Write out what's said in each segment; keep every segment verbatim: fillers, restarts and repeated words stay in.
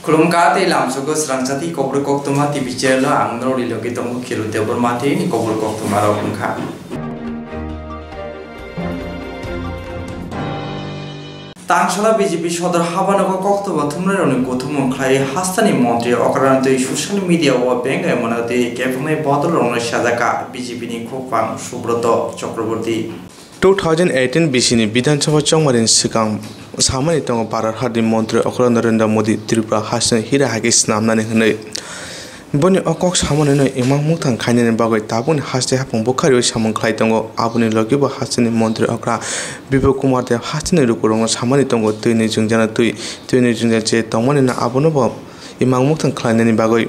Khulumkha tei lamsogo srangchati Kokborok Koktwma T V channel o ang norokni logi tongo Khiru Debbarma tei kokborok koktwma rok wngkha. Tangsala B J P sodor habanogo koktwma thumnairokni kuthumung khlai hasteni montri okrana twi social media o bengai mano tei kebengni bodolrokno sajaka B J P ni khopang Subroto Chakraborty. Two thousand eighteen bisini Bidhan Sabha chongmarini swkang samani tongo Bharat hati montri okra Narendra Modi Tripura hasteni hira hai khe snamnani hwnwi. Boni o kok samanino imang mukthang khainani bagwi tabukni haste hapung bwkharwi samung khlai tongo. Aboni logibo hasteni montri okra Biplab Kumar Deb hasteni lukurokno samani tongo twini jwngjano twi, twini jwngjal je tongmanino abonobo imang mukthang khlainani bagwi.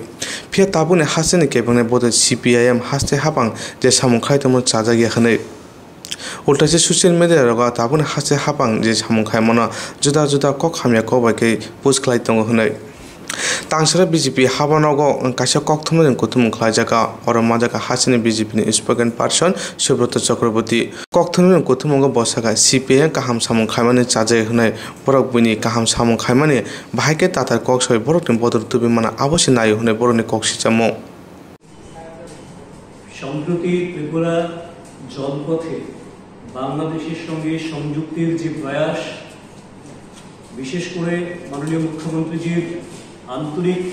Phiya tabukni hasteni kebengnai bodol C P I M haste hapang je samung khlai tongmano chajak ya hwnwi. Ulta se social media rogo tabukni haste hapang je samung khaimano juda juda kok hamya kok bai khe post khlai tongo hwnwi. Tangsara B J P habanogo kaisa kokthumnairokni kuthumung khlaijaka, oro manjaka hasteni B J P ni spokesperson Subroto Chakraborty. Kokthumnairokni kuthumungo bo sakha C P I M kaham samung khaimani chajai hwnwi, borok buini kaham samung khaimani bahai khe tathar kok sawi borokni bodol tubui mana abo se naio hwnwi borokni kok sijamo. সম্প্রতি ত্রিপুরা জলপথে বাংলাদেশের সঙ্গে সংযুক্তির যে প্রয়াস, বিশেষ করে মাননীয় মুখ্যমন্ত্রীজির আন্তরিক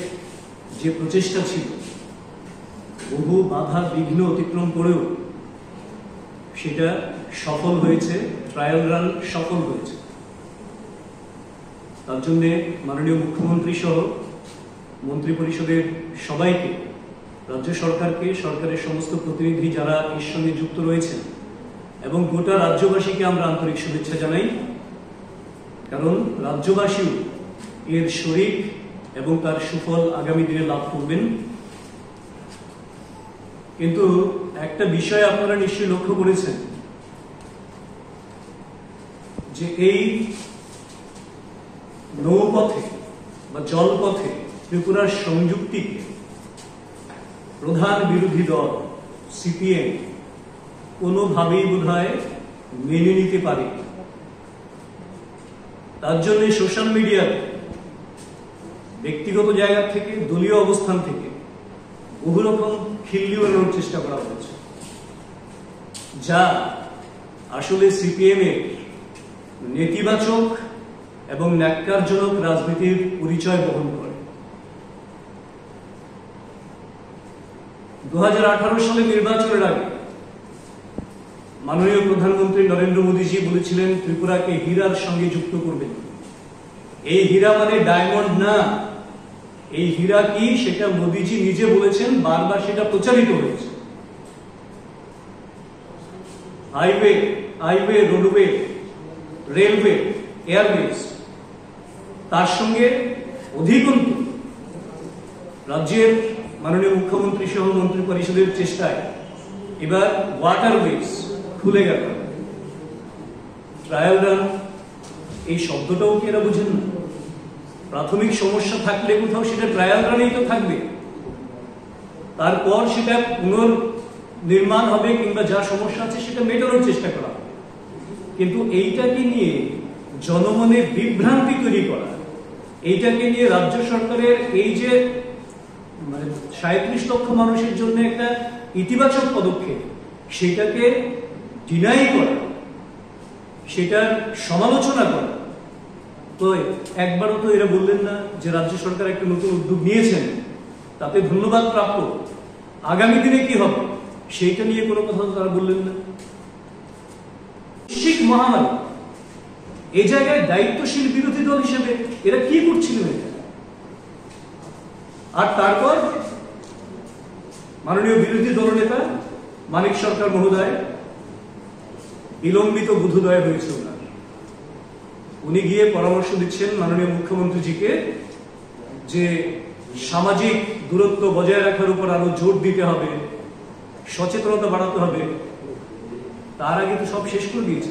যে প্রচেষ্টা ছিল, বহু বাধা বিঘ্ন অতিক্রম করেও সেটা সফল হয়েছে, ট্রায়াল রান সফল হয়েছে। তার জন্যে মাননীয় মুখ্যমন্ত্রী সহ মন্ত্রিপরিষদের সবাইকে, রাজ্য সরকারকে, সরকারের সমস্ত প্রতিনিধি যারা এর সঙ্গে যুক্ত রয়েছেন এবং গোটা রাজ্যবাসীকে আমরা আন্তরিক শুভেচ্ছা জানাই। কারণ রাজ্যবাসীও এর শরিক এবং তার সুফল আগামী দিনে লাভ করবেন। কিন্তু একটা বিষয় আপনারা নিশ্চয়ই লক্ষ্য করেছেন যে এই নৌপথে বা জলপথে ত্রিপুরার সংযুক্তিকে প্রধান বিরোধী দল সিপিএম কোনোভাবেই বোধহয় মেনে নিতে পারেনি। তার জন্য সোশ্যাল মিডিয়াতে ব্যক্তিগত জায়গা থেকে, দলীয় অবস্থান থেকে বহু রকম খিল্লি উড়ানোর চেষ্টা করা হয়েছে, যা আসলে সিপিএম এর নেতিবাচক এবং ন্যাক্কারজনক রাজনীতির পরিচয় বহন করে। দু হাজার আঠারো সালের নির্বাচনের আগে মাননীয় প্রধানমন্ত্রী নরেন্দ্র মোদীজি বলেছিলেন ত্রিপুরাকে হীরার সঙ্গে যুক্ত করবেন। এই হীরা মানে ডায়মন্ড না, এই হীরা কি সেটা মোদীজি নিজে বলেছেন, বারবার সেটা প্রচারিত হয়েছে। Highway, highway, roadway, railway, Airways, তার সঙ্গে অধিকন্তু রাজ্যের মাননীয় মুখ্যমন্ত্রী সহ মন্ত্রিপরিষদের চেষ্টায় এবার ওয়াটারওয়েজ খুলে গেল। ট্রায়াল রান এই শব্দটাও কি এরা বুঝেন না? প্রাথমিক সমস্যা থাকলে কোথাও সেটা ট্রায়াল রানেই তো থাকবে, তারপর সেটা পুনর্নির্মাণ হবে কিংবা যা সমস্যা আছে সেটা মেটানোর চেষ্টা করা হবে। কিন্তু এইটাকে নিয়ে জনমনে বিভ্রান্তি তৈরি করা, এইটাকে নিয়ে রাজ্য সরকারের এই যে, মানে, সাঁইত্রিশ লক্ষ মানুষের জন্য একটা ইতিবাচক পদক্ষেপ, সেটাকে ডিনাই করা, সেটার সমালোচনা করা, তো একবারও তো এরা বললেন না যে রাজ্য সরকার একটা নতুন উদ্যোগ নিয়েছেন, তাতে ধন্যবাদ প্রাপ্য। আগামী দিনে কি হবে, সেইটা নিয়ে কোনো কথা তো তারা বললেন না। বৈশ্বিক মহামারী, এই জায়গায় দায়িত্বশীল বিরোধী দল হিসেবে এরা কি করছিলেন এটা? আর তারপর মাননীয় বিরোধী দলনেতা মানিক সরকার মহোদয় বিলম্বিত বোধোদয় হয়েছে ওনার। উনি গিয়ে পরামর্শ দিচ্ছেন মাননীয় মুখ্যমন্ত্রীজিকে যে সামাজিক দূরত্ব বজায় রাখার উপর আরো জোর দিতে হবে, সচেতনতা বাড়াতে হবে। তার আগে তো সব শেষ করে দিয়েছে।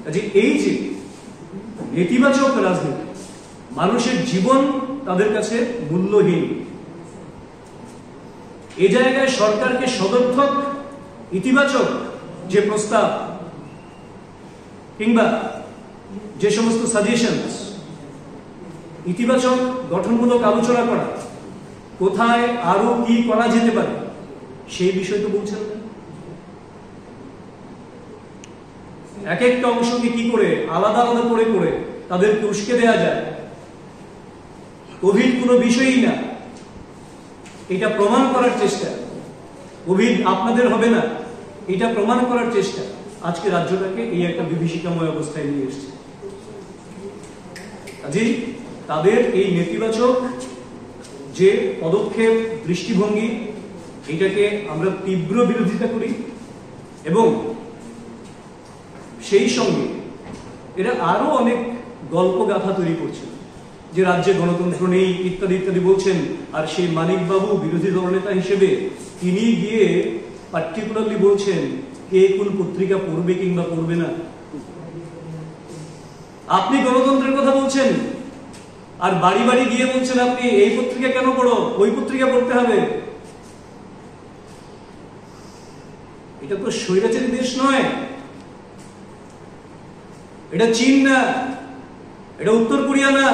কাজে এই যে নেতিবাচক রাজনীতি, মানুষের জীবন তাদের কাছে মূল্যহীন, এ জায়গায় সরকারকে সদর্থক ইতিবাচক যে প্রস্তাব কিংবা যে সমস্ত সাজেশনস, ইতিবাচক গঠনমূলক আলোচনা করা, কোথায় আরো কি করা যেতে পারে সেই বিষয়ে তো বলছেন না। এক একটা অংশকে কি করে আলাদা আলাদা করে করে তাদেরকে উস্কে দেওয়া যায়, কোভিড কোনো বিষয়ই না, এটা প্রমাণ করার চেষ্টা। কোভিড আপনাদের হবে না, এটা প্রমাণ করার চেষ্টা। আজকে রাজ্যটাকে এই একটা বিভীষিকাময় অবস্থায় নিয়ে এসছে। কাজেই তাদের এই নেতিবাচক যে পদক্ষেপ, দৃষ্টিভঙ্গি, এটাকে আমরা তীব্র বিরোধিতা করি এবং সেই সঙ্গে এরা আরো অনেক গল্প গাথা তৈরি করছে যে রাজ্যে গণতন্ত্র নেই ইত্যাদি ইত্যাদি বলছেন। আর সেই মানিকবাবু বিরোধী দলনেতা হিসেবে তিনি গিয়ে পার্টিকুলারলি বলছেন কে কোন পত্রিকা পড়বে কিংবা পড়বে না। আপনি গণতন্ত্রের কথা বলছেন আর বাড়ি বাড়ি গিয়ে বলছেন আপনি এই পত্রিকা কেন পড়ো, ওই পত্রিকা পড়তে হবে। এটা তো স্বৈরাচারী দেশ নয়, এটা চীন না, এটা উত্তর কোরিয়া না,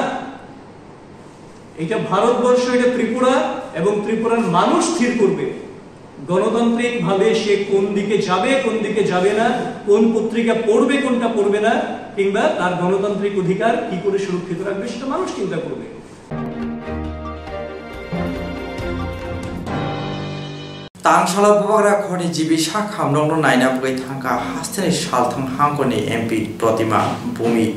এটা ভারতবর্ষ, এটা ত্রিপুরা, এবং ত্রিপুরার মানুষ স্থির করবে গণতান্ত্রিকভাবে সে কোন দিকে যাবে, কোন দিকে যাবে না, কোন পত্রিকা পড়বে, কোনটা পড়বে না, কিংবা তার গণতান্ত্রিক অধিকার কি করে সুরক্ষিত রাখবে, সেটা মানুষ চিন্তা করবে। Tangsala bubagra khorni G B sak hamrokno naina bagwi thangkha hasteni salthang hangkorni M P Protima Bhumik.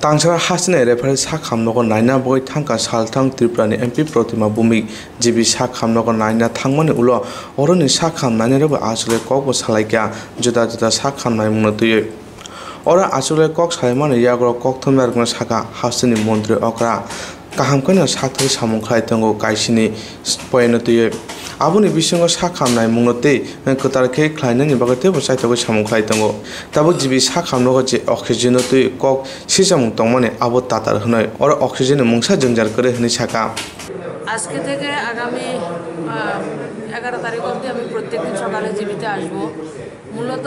Tangsala hasteni referee sak hamnogo naina bagwi thangkha salthang Tripurani M P Protima Bhumik. G B sak hamnogo naina thangmani ulo oroni sak ham nainarokbo aswk kokbo salaikha juda juda sak ham naimungno twiwi. Oro aswk kok salaimani yago kokthumnarokno sakha hasteni montri okra. Kaham kheno sakthari samung khlai tongo kaisini poino twiwi. Aboni bisingo sak ham naimungno tei kwtal khe khlainani bagwi teibo chaithogwi samung khlai tongo. Tabuk G B sak hamnogo je oxygen-o twi kok sichamung tongmani abo tatar hwnwi oro oxygen-ni mungsa jwngjal kwrwi hwnwi sakha. আজকে থেকে আগামী এগারো তারিখ অবধি আমি প্রত্যেক দিন সকালে জিবিতে আসবো। মূলত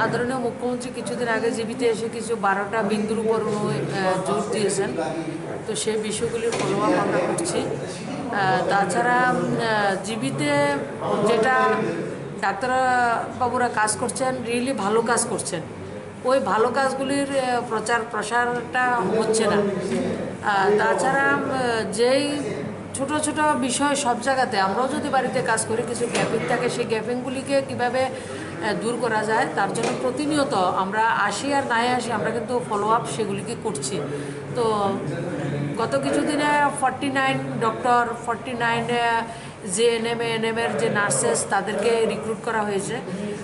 আদরণীয় মুখ্যমন্ত্রী কিছুদিন আগে জিবিতে এসে কিছু বারোটা বিন্দুর উপর উনি আহ, জোর দিয়েছেন। তো সেই বিষয়গুলির ফলো আপ আমরা করছি। আহ, তাছাড়া উম, আহ, জিবিতে যেটা ডাক্তারবাবুরা কাজ করছেন, রিয়েলি ভালো কাজ করছেন। ওই ভালো কাজগুলির আহ, প্রচার প্রসারটা হচ্ছে না। আহ, তাছাড়া উম, যেই ছোট ছোট বিষয় সব জায়গাতে আমরাও যদি বাড়িতে কাজ করি, কিছু গ্যাপিং থাকে, সেই গ্যাপিংগুলিকে কীভাবে আহ, দূর করা যায়, তার জন্য প্রতিনিয়ত আমরা আসি আর নাই আসি, আমরা কিন্তু ফলো আপ সেগুলিকে করছি। তো গত কিছুদিনে forty nine doctor, forty nine GNM ANM এর যে নার্সেস, তাদেরকে রিক্রুট করা হয়েছে।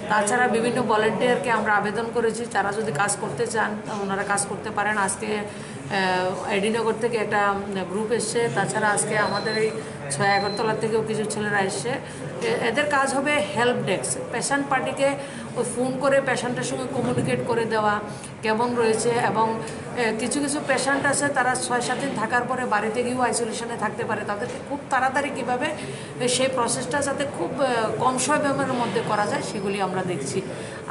তাছাড়া বিভিন্ন ভলেন্টিয়ারকে আমরা আবেদন করেছি, তারা যদি কাজ করতে চান, ওনারা কাজ করতে পারেন। আজকে এডিনগর থেকে একটা গ্রুপ এসছে। তাছাড়া আজকে আমাদের এই ছয় আগরতলা থেকেও কিছু ছেলেরা এসছে। এ- এদের কাজ হবে হেল্প ডেস্ক, পেশেন্ট পার্টিকে ওই ফোন করে পেশেন্টের সঙ্গে কমিউনিকেট করে দেওয়া, কেমন রয়েছে। এবং এ, কিছু কিছু পেশেন্ট আছে, তারা ছয় সাত দিন থাকার পরে বাড়িতে গিয়েও আইসোলেশনে থাকতে পারে। তাদেরকে খুব তাড়াতাড়ি কীভাবে সেই প্রসেসটা যাতে খুব আহ, কম সময়ের মধ্যে করা যায়, সেগুলি আমরা দেখছি।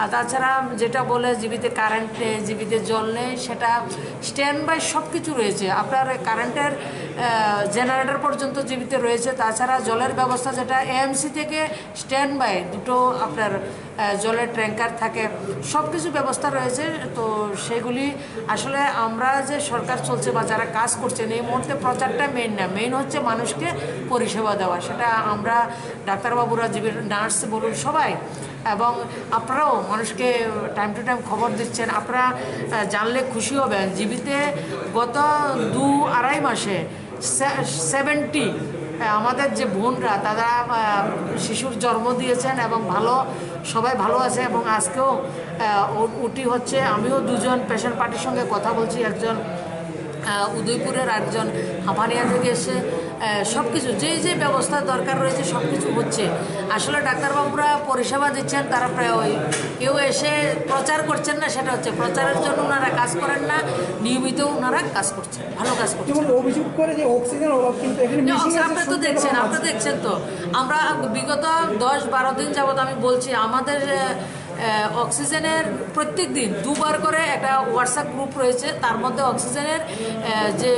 আর তাছাড়া যেটা বলে, জিবিতে কারেন্ট নেই, জিবিতে জল নেই, সেটা স্ট্যান্ড বাই সব কিছু রয়েছে। আপনার কারেন্টের জেনারেটর পর্যন্ত জিবিতে রয়েছে। তাছাড়া জলের ব্যবস্থা, যেটা এএমসি থেকে স্ট্যান্ড বাই দুটো আপনার আহ, জলের ট্যাঙ্কার থাকে, সব কিছু ব্যবস্থা রয়েছে। তো সেগুলি আসলে আমরা যে সরকার চলছে বা যারা কাজ করছেন, এই মুহূর্তে প্রচারটা মেইন না, মেইন হচ্ছে মানুষকে পরিষেবা দেওয়া। সেটা আমরা ডাক্তারবাবুরা, জীবন নার্স বলুন, সবাই, এবং আপনারাও মানুষকে টাইম টু টাইম খবর দিচ্ছেন। আপনারা আহ, জানলে খুশি হবেন, জিবিতে গত দু আড়াই মাসে সেভেন্টি আমাদের যে বোনরা, তারা আহ, শিশুর জন্ম দিয়েছেন এবং ভালো, সবাই ভালো আছে। এবং আজকেও আহ, ও- ওটি হচ্ছে, আমিও দুজন পেশেন্ট পার্টির সঙ্গে কথা বলছি, একজন আহ, উদয়পুরের, একজন হাপানিয়া থেকে এসে। সব কিছু, যেই যে ব্যবস্থা দরকার রয়েছে, সব কিছু হচ্ছে। আসলে ডাক্তারবাবুরা পরিষেবা দিচ্ছেন, তারা প্রায় ওই কেউ এসে প্রচার করছেন না, সেটা হচ্ছে প্রচারের জন্য ওনারা কাজ করেন না, নিয়মিত ওনারা কাজ করছেন, ভালো কাজ করছেন। যেমন অভিযোগ করে যে অক্সিজেন অভাব, কিন্তু এখানে না, মিসিং অক্সিজেন, আছে, আপনি তো শুনতে দেখছেন, পেলাম আপনি আজকে। দেখছেন তো। আমরা বিগত দশ বারো দিন যাবত আমি বলছি, আমাদের আহ, আহ, অক্সিজেনের প্রত্যেক দিন দুবার করে একটা হোয়াটসঅ্যাপ গ্রুপ রয়েছে, তার মধ্যে অক্সিজেনের আহ, যে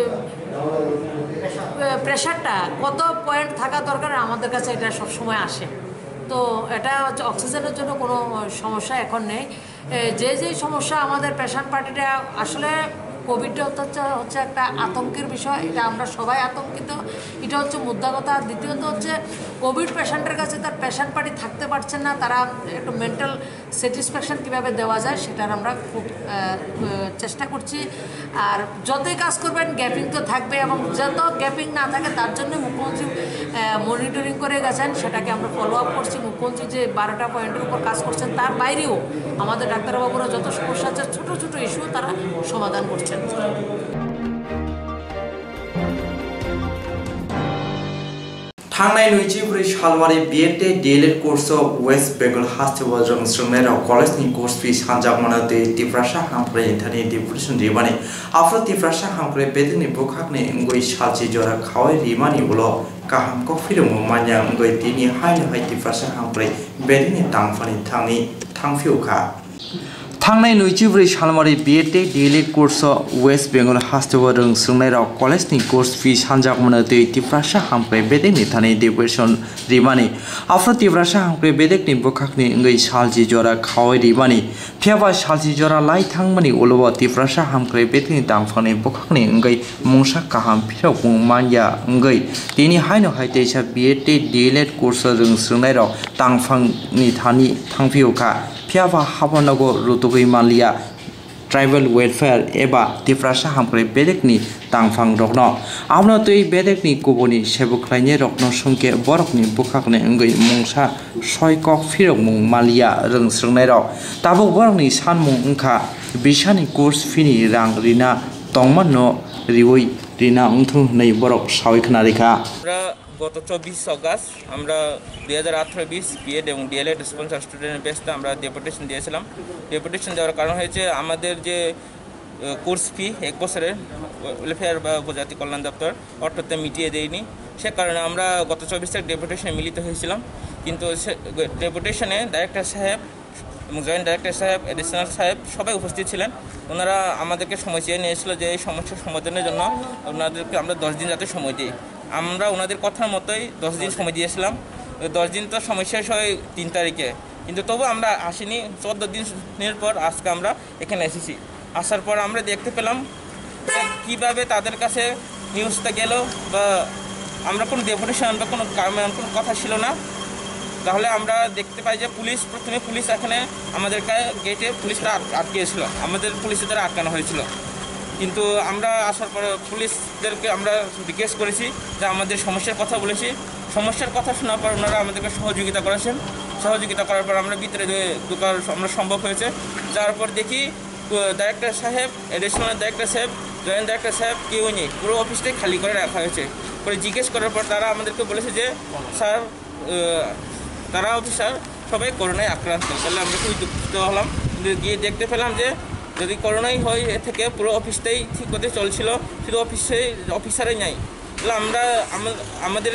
প্রেশারটা কত পয়েন্ট থাকা দরকার আমাদের কাছে, এটা সবসময় আসে। তো এটা হচ্ছে অক্সিজেনের জন্য কোনো সমস্যা এখন নেই। এ, যে যে সমস্যা আমাদের পেশেন্ট পার্টিটা আসলে কোভিডটা হচ্ছে হচ্ছে একটা আতঙ্কের বিষয়, এটা আমরা সবাই আতঙ্কিত। এটা হচ্ছে মুদ্রা কথা। আর দ্বিতীয়ত হচ্ছে কোভিড পেশেন্টের কাছে তার পেশেন্ট পার্টি থাকতে পারছেন না, তারা একটু মেন্টাল স্যাটিসফ্যাকশন কীভাবে দেওয়া যায় সেটার আমরা খুব আহ, আহ, চেষ্টা করছি। আর যতই কাজ করবেন, গ্যাপিং তো থাকবে, এবং যত গ্যাপিং না থাকে তার জন্য মুখ্যমন্ত্রী মনিটরিং করে গেছেন, সেটাকে আমরা ফলো আপ করছি। মুখ্যমন্ত্রী যে বারোটা পয়েন্টের উপর কাজ করছেন, তার বাইরেও আমাদের ডাক্তারবাবুরা যত সমস্যা আছে, ছোট ছোট ইস্যু তারা সমাধান করছেন। Thangnai nwichi bwrwi salwari B Ed tei D L Ed course o West Bengal hasteo rwng swrwngnairok college ni course fee sanjakmano tei Tiprasa hamkrai thani deputation rimani. Aphuru Tiprasa hamkrai bedekni bwkhakni wngwi salchi jora khaui rimani ulo kaham kok phirwngmung manya wngwi tini haino hai Tiprasa hamkrai bedekni tangphani thangni thangphio kha. Thangnai nwichi bwrwi salmari B Ed tei D L Ed course o West Bengal hasteo rwng swrwngnairok college ni course fee sanjakmano tei Tiprasa hamkrai bedekni thani deputation rimani. Aphuru Tiprasa hamkrai bedekni bwkhakni wngwi salchi jora khaui rimani. Phiyaba salchi jora lai thangmani ulo Tiprasa hamkrai bedekni tangphani bwkhakni wngwi mungsa kaham phirokmung manya wngwi tini haino hai teisa B Ed tei D L Ed course o rwng swrwngnairok tangphangni thani thangphio kha. Phiyaba habornogo rutugwi manliya tribal welfare eba Tiprasa hamkrai bedekni tangphang rokno. Abono twi bedekni kubuni sebo khlainai rokno songkhe borokni bwkhakni wngwi mungsa soi kok phirokmung manliya rwng swrwngnairok. Tabuk borokni sanmung wngkha bisani course fee ni rang rina tongmanno riwi rina wngthung hwnwi borok sawi khna rikha. গত চব্বিশ অগাস্ট আমরা দুই হাজার আঠারো বিশ বিএড এবং D.El.Ed sponsor student বেচতে আমরা ডেপুটেশন দিয়েছিলাম। ডেপুটেশন দেওয়ার কারণ হয়েছে আমাদের যে কোর্স ফি এক বছরের ওয়েলফেয়ার বা উপজাতি কল্যাণ দপ্তর অর্থতে মিটিয়ে দেয়নি। সে কারণে আমরা গত চব্বিশ তারিখ ডেপুটেশনে মিলিত হয়েছিলাম। কিন্তু সে ডেপুটেশনে ডাইরেক্টর সাহেব এবং জয়েন্ট ডাইরেক্টর সাহেব, অ্যাডিশনাল সাহেব সবাই উপস্থিত ছিলেন। ওনারা আমাদেরকে সময় চেয়ে নিয়েছিল যে এই সমস্যা সমাধানের জন্য ওনাদেরকে আমরা দশ দিন যাতে সময় দিই। আমরা ওনাদের কথার মতোই দশ দিন সময় দিয়েছিলাম। ওই দশ দিন তো সময় শেষ হয় তিন তারিখে, কিন্তু তবু আমরা আসিনি। চোদ্দ দিনের পর আজকে আমরা এখানে এসেছি। আসার পর আমরা দেখতে পেলাম যে কীভাবে তাদের কাছে নিউজটা গেল, বা আমরা কোনো ডেপুটেশন বা কোনো কাম-, কোনো কথা ছিল না। তাহলে আমরা দেখতে পাই যে পুলিশ, প্রথমে পুলিশ এখানে আমাদের কা-, গেটে পুলিশরা আট-, আটকেছিল, আমাদের পুলিশের দ্বারা আটকানো হয়েছিল। কিন্তু আমরা আসার পরে পুলিশদেরকে আমরা রিকোয়েস্ট করেছি, যে আমাদের সমস্যার কথা বলেছি। সমস্যার কথা শোনার পর ওনারা আমাদেরকে সহযোগিতা করেছেন। সহযোগিতা করার পর আমরা ভিতরে ঢু-, ঢোকার আমরা সম্ভব হয়েছে। যাওয়ার পর দেখি, আহ, ডাইরেক্টর সাহেব, অ্যাডিশনাল ডাইরেক্টর সাহেব, জয়েন্ট ডাইরেক্টর সাহেব কেউ নেই, পুরো অফিসটাই খালি করে রাখা হয়েছে। পরে জিজ্ঞেস করার পর তারা আমাদেরকে বলেছে যে, "স্যার, আহ, তারা অফিসার সবাই করোনায় আক্রান্ত।" তাহলে আমরা খুবই দুঃখিত হলাম। কিন্তু গিয়ে দেখতে পেলাম যে যদি করোনাই হয়, এ থেকে পুরো অফিসটাই ঠিক মতো চলছিল, শুধু অফিসে, অফিসারই নাই। তাহলে আমরা আমা-, আমাদের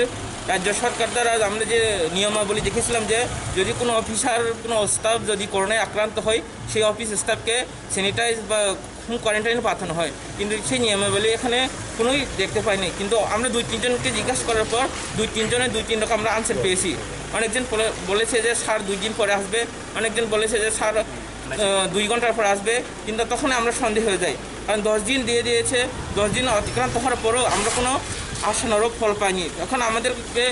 রাজ্য সরকার দ্বারা আমরা যে নিয়মাবলী দেখেছিলাম যে যদি কোনো অফিসার, কোনো স্টাফ যদি করোনায় আক্রান্ত হয়, সেই অফিস স্টাফকে স্যানিটাইজ বা হোম কোয়ারেন্টাইনে পাঠানো হয়, কিন্তু সেই নিয়মাবলী এখানে কোনোই দেখতে পাইনি। কিন্তু আমরা দুই তিনজনকে জিজ্ঞাসা করার পর দুই তিনজনের দুই তিন রকম আমরা আনসার পেয়েছি। অনেকজন বলে-, বলেছে যে স্যার দুই দিন পরে আসবে, অনেকজন বলেছে যে স্যার, আহ, দুই ঘন্টার পর আসবে, কিন্তু তখন আমরা সন্দেহ হয়ে যাই, কারণ দশ দিন দিয়ে দিয়েছে। দশ দিন অতিক্রান্ত হওয়ার পরেও আমরা কোনো আশানুরূপ ফল পাইনি। এখন আমাদেরকে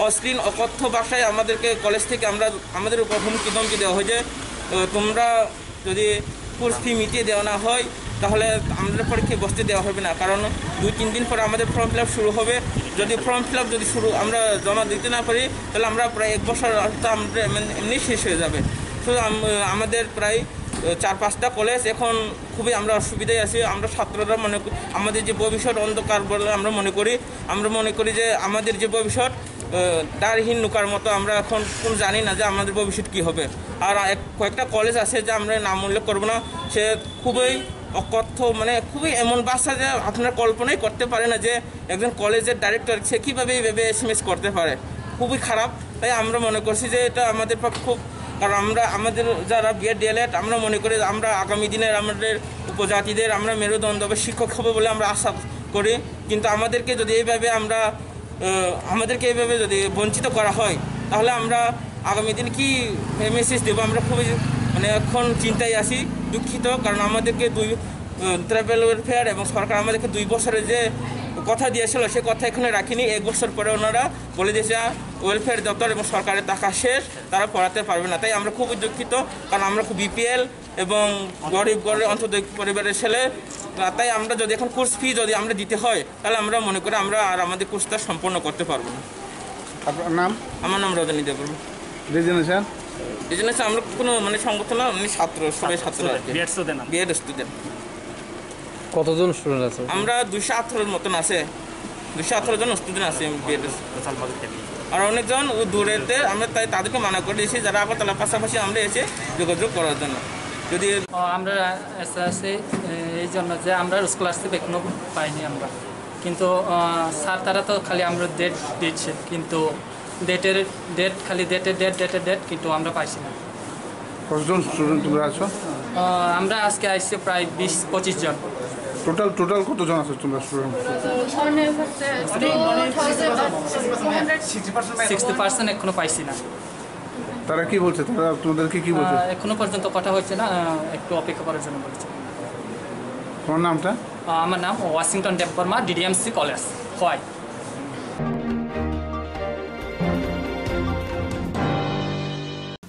অশ্লীল অকথ্য ভাষায় আমাদেরকে কলেজ থেকে আমরা, আমাদের উপর হুমকি ধমকি দেওয়া হয় যে, আহ, তোমরা যদি কোর্স ফি মিটিয়ে দেওয়া না হয়, তাহলে আমাদের পরীক্ষায় বসতে দেওয়া হবে না, কারণ দুই তিন দিন পরে আমাদের ফর্ম ফিল আপ শুরু হবে। যদি ফর্ম ফিল আপ যদি শুরু, আমরা জমা দিতে না পারি, তাহলে আমরা প্রায় এক বছর হয়তো আমরা এমন-, এমনি শেষ হয়ে যাবে। তো আম-, আমাদের প্রায়, আহ, চার পাঁচটা কলেজ এখন খুবই আমরা অসুবিধায় আছি। আমরা ছাত্ররা মনে ক-, আমাদের যে ভবিষ্যৎ অন্ধকার বলে আমরা মনে করি। আমরা মনে করি যে আমাদের যে ভবিষ্যৎ, আহ, দারহীন নৌকার মতো। আমরা এখন কোন জানি না যে আমাদের ভবিষ্যৎ কী হবে। আর এক, কয়েকটা কলেজ আছে যে আমরা নাম উল্লেখ করবো না, সে খুবই অকথ্য, মানে খুবই এমন ভাষা যে আপনারা কল্পনাই করতে পারে না যে একজন কলেজের ডাইরেক্টর সে কীভাবে এইভাবে এসএমএস করতে পারে। খুবই খারাপ। তাই আমরা মনে করছি যে এটা আমাদের পক্ষে খুব, কারণ আমরা, আমাদের যারা বিএড ডিএলএড, আমরা মনে করি আমরা আগামী দিনের আমাদের উপজাতিদের আমরা মেরুদণ্ড বা শিক্ষক হবে বলে আমরা আশা করি। কিন্তু আমাদেরকে যদি এইভাবে আমরা, আহ, আমাদেরকে এইভাবে যদি বঞ্চিত করা হয়, তাহলে আমরা আগামী দিন কি মেসেজ দেবো? আমরা খুবই, মানে, এখন চিন্তায় আছি, দুঃখিত, কারণ আমাদেরকে দুই, আহ, ট্রাইবাল ওয়েলফেয়ার এবং সরকার আমাদেরকে দুই বছরে যে কথা দিয়েছিল, সে কথা এখানে রাখিনি। এক বছর পরে ওনারা বলে দিয়েছে, ওয়েলফেয়ার দপ্তর এবং সরকারের টাকা শেষ, তারা পড়াতে পারবে না। তাই আমরা খুবই দুঃখিত, কারণ আমরা খুব বিপিএল এবং গরিব ঘরের অন্তত পরিবারের ছেলে। তাই আমরা যদি এখন কোর্স ফি যদি আমরা দিতে হয়, তাহলে আমরা মনে করি আমরা আর আমাদের কোর্সটা সম্পন্ন করতে পারবো না। আপনার নাম? আমার নাম রজনী দেববর্মা। রেজিগনেশন? এই জন্য হচ্ছে আমরা কোনো, মানে, সংগঠন না, মানে, ছাত্র, সবাই ছাত্র আর কি। BEd student. BEd student. কতজন স্টুডেন্ট আছে? আমরা দুইশো আঠারোর মতন আছে, দুইশো আঠারো জন স্টুডেন্ট আছে বিএড। আর অনেকজন ও দূরেতে, আমরা তাই তাদেরকে মানা করে দিয়েছি, যারা আগরতলার পাশাপাশি আমরা এসে যোগাযোগ করার জন্য। যদি ও, আমরা এসে আছি, এ, এই জন্য যে আমরা স্কলারশিপ এখনো পাইনি আমরা। কিন্তু আহ, স্যার তারা তো খালি আমরা ডেট দিচ্ছে, কিন্তু ডেটের ডেট, খালি ডেটের ডেট, ডেটের ডেট, কিন্তু আমরা পাইছি না। কতজন স্টুডেন্ট তোমরা আছো? আহ, আমরা আজকে আইছি প্রায় বিশ পঁচিশ জন। টোটাল টোটাল কতজন আছো তোমরা স্টুডেন্ট? সিক্সটি পার্সেন্ট এখনো পাইছি না। তারা কি বলছে? তারা তোমাদেরকে কি বলছে? আহ, এখনো পর্যন্ত কথা হচ্ছে না, আহ, একটু অপেক্ষা করার জন্য বলছে। তোমার নামটা? আহ, আমার নাম ওয়াশিংটন দেববর্মা, ডিডিএমসি কলেজ, Khowai.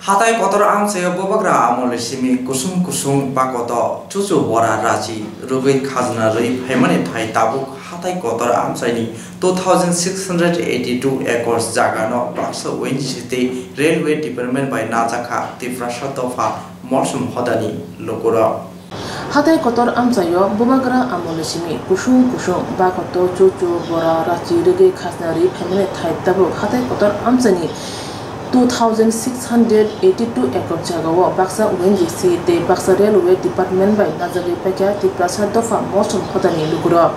Hatai kotor amchaio bubagra amolni simi kusung kusung bakoto chuchu bora rachi rwgwi khajna rwi phaimani thai tabuk hatai kotor amchaini two thousand six hundred eighty two acres jagano baksa O N G C tei railway department bai najakha Tiprasa dopha Molsom hodani lukurok. Hatai kotor amchaio bubagra amolni simi kusung kusung bakoto chuchu bora rachi rwgwi khajna rwi phaimani thai tabuk hatai kotor amchaini two thousand six hundred eighty two acre jagao baksa O N G C tei baksa railway department bai najagwi paikha Tiprasa dopha Molsom hodani lukurok.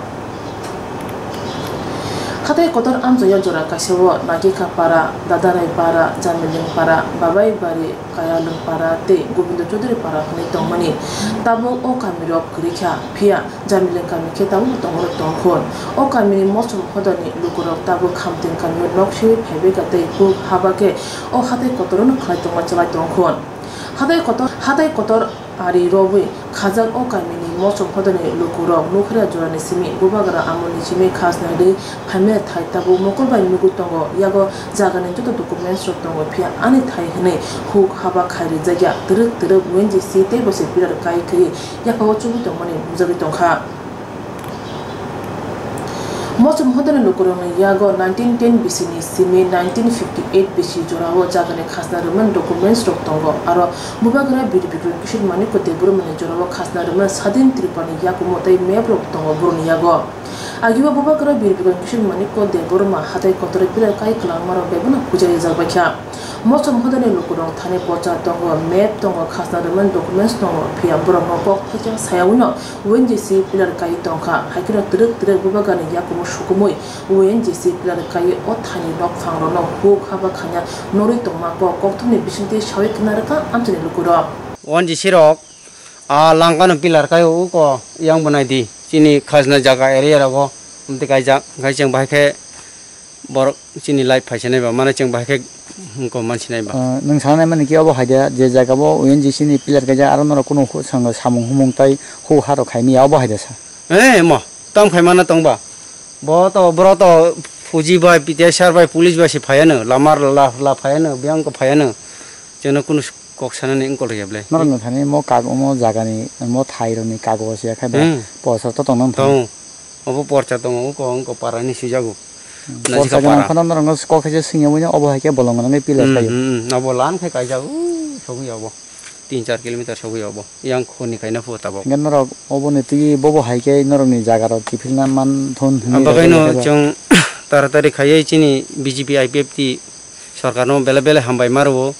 Hatai kotor amchaio jora kaisao Nagikha para, Dadarai para, Jamiling para, Babai bari, Kayalwng para tei Gobindo Chaudhary para hwnwi tongmani. Tabuk o kamirok kwrwi kha, phiya Jamiling kami khe tabukbo tongmani tongkhon. O kamini Molsom hodani lukurok tabuk Khamteng kamio nok seui phaibaikha tei huk haba khe o hatai kotorono khlai tongma chalai tongkhon. Hatai kotor, hatai kotor ari rwui khajak o kamini Molsom hodani lukurok nukharya jorani simi bubagra amoni simi khajna rwi phaimani thai tabuk mokol bai nugwi tongo. Yago jagani joto documents rok tongo, phiya ani thai hwnwi huk haba khai rijak ya, twrwk twrwk O N G C tei bo se pillar kai khwi yaphao chugui tongmani nukjagwi tongkha. Molsom hodani lukurokni yago nineteen ten bisini simi nineteen fifty eight bisi jorao jagani khajna rwmani documents rok tongo. Aro bubagra Bir Bikram Kishore Manikya Debbarmani jorao khajna rwmani Sadin Tripurani yakumo tei map rok tongo borokni yago. Agio bubagra Bir Bikram Kishore Manikya Debbarma hatai kotorwi pillar kai kwlangmarok bebano puja rijak baikha. Molsom hodani lukurok thani porcha tongo, map tongo, khajna rwmani documents tongo, phiya borokno kok thaisa sayawino O N G C pillar kai tongkha, haikheno twrwk twrwk bubagrani yakumo sukumui O N G C pillar kai o thani nokphangrokno huk haba khaina norwi tongma kok kokthumni bisingtwi sawi khna rwkha amchaini lukurok. O N G C rok a langkano pillar kai o uko yang bo nai di chini khajna jaga area rogo amtwi kaijak, hwnkhe chwng bahai khe borok chini life phaisa nai ba mane chwng bahai khe hwnkhe mansi nai ba. Ah, nwng sana nai mani khe obo hai da je jaga bo O N G C ni pillar kaijak aro norok kunu samung humung tai hu ha rok khai manya obo hai da sa. Eh mo tam khai mana tong ba bo to boro to fuji bai P T I sir bai police bai se phai ano lama la la phai ano biyang ko phai ano chwngno kunu kok sanani wngkol rwya ble. Norok no thani mo kag omo jaga ni mo thai rok ni kago se khai ba hmm. Posa to tong nang tong. Obo porcha tongo, wngkha wngkha para hinwi swijago. Porcha gwnang phano norokno kok khaisa swngya manya, obo hai khe bolong gwnangwi pillar khaio. Hmm, hmm, obo lan khai kaijak, uh, sogwi obo. Tin char kilometer sogwi obo. Yang khoni kaina phuo tabok. Hingke norok oboni twi bobo hai khe norokni jaga rok kiphilna man thon hinwi. Bagwino chwng taratari khaiwi chini B J P I P F T sorkarno belai belai hambai ma rwo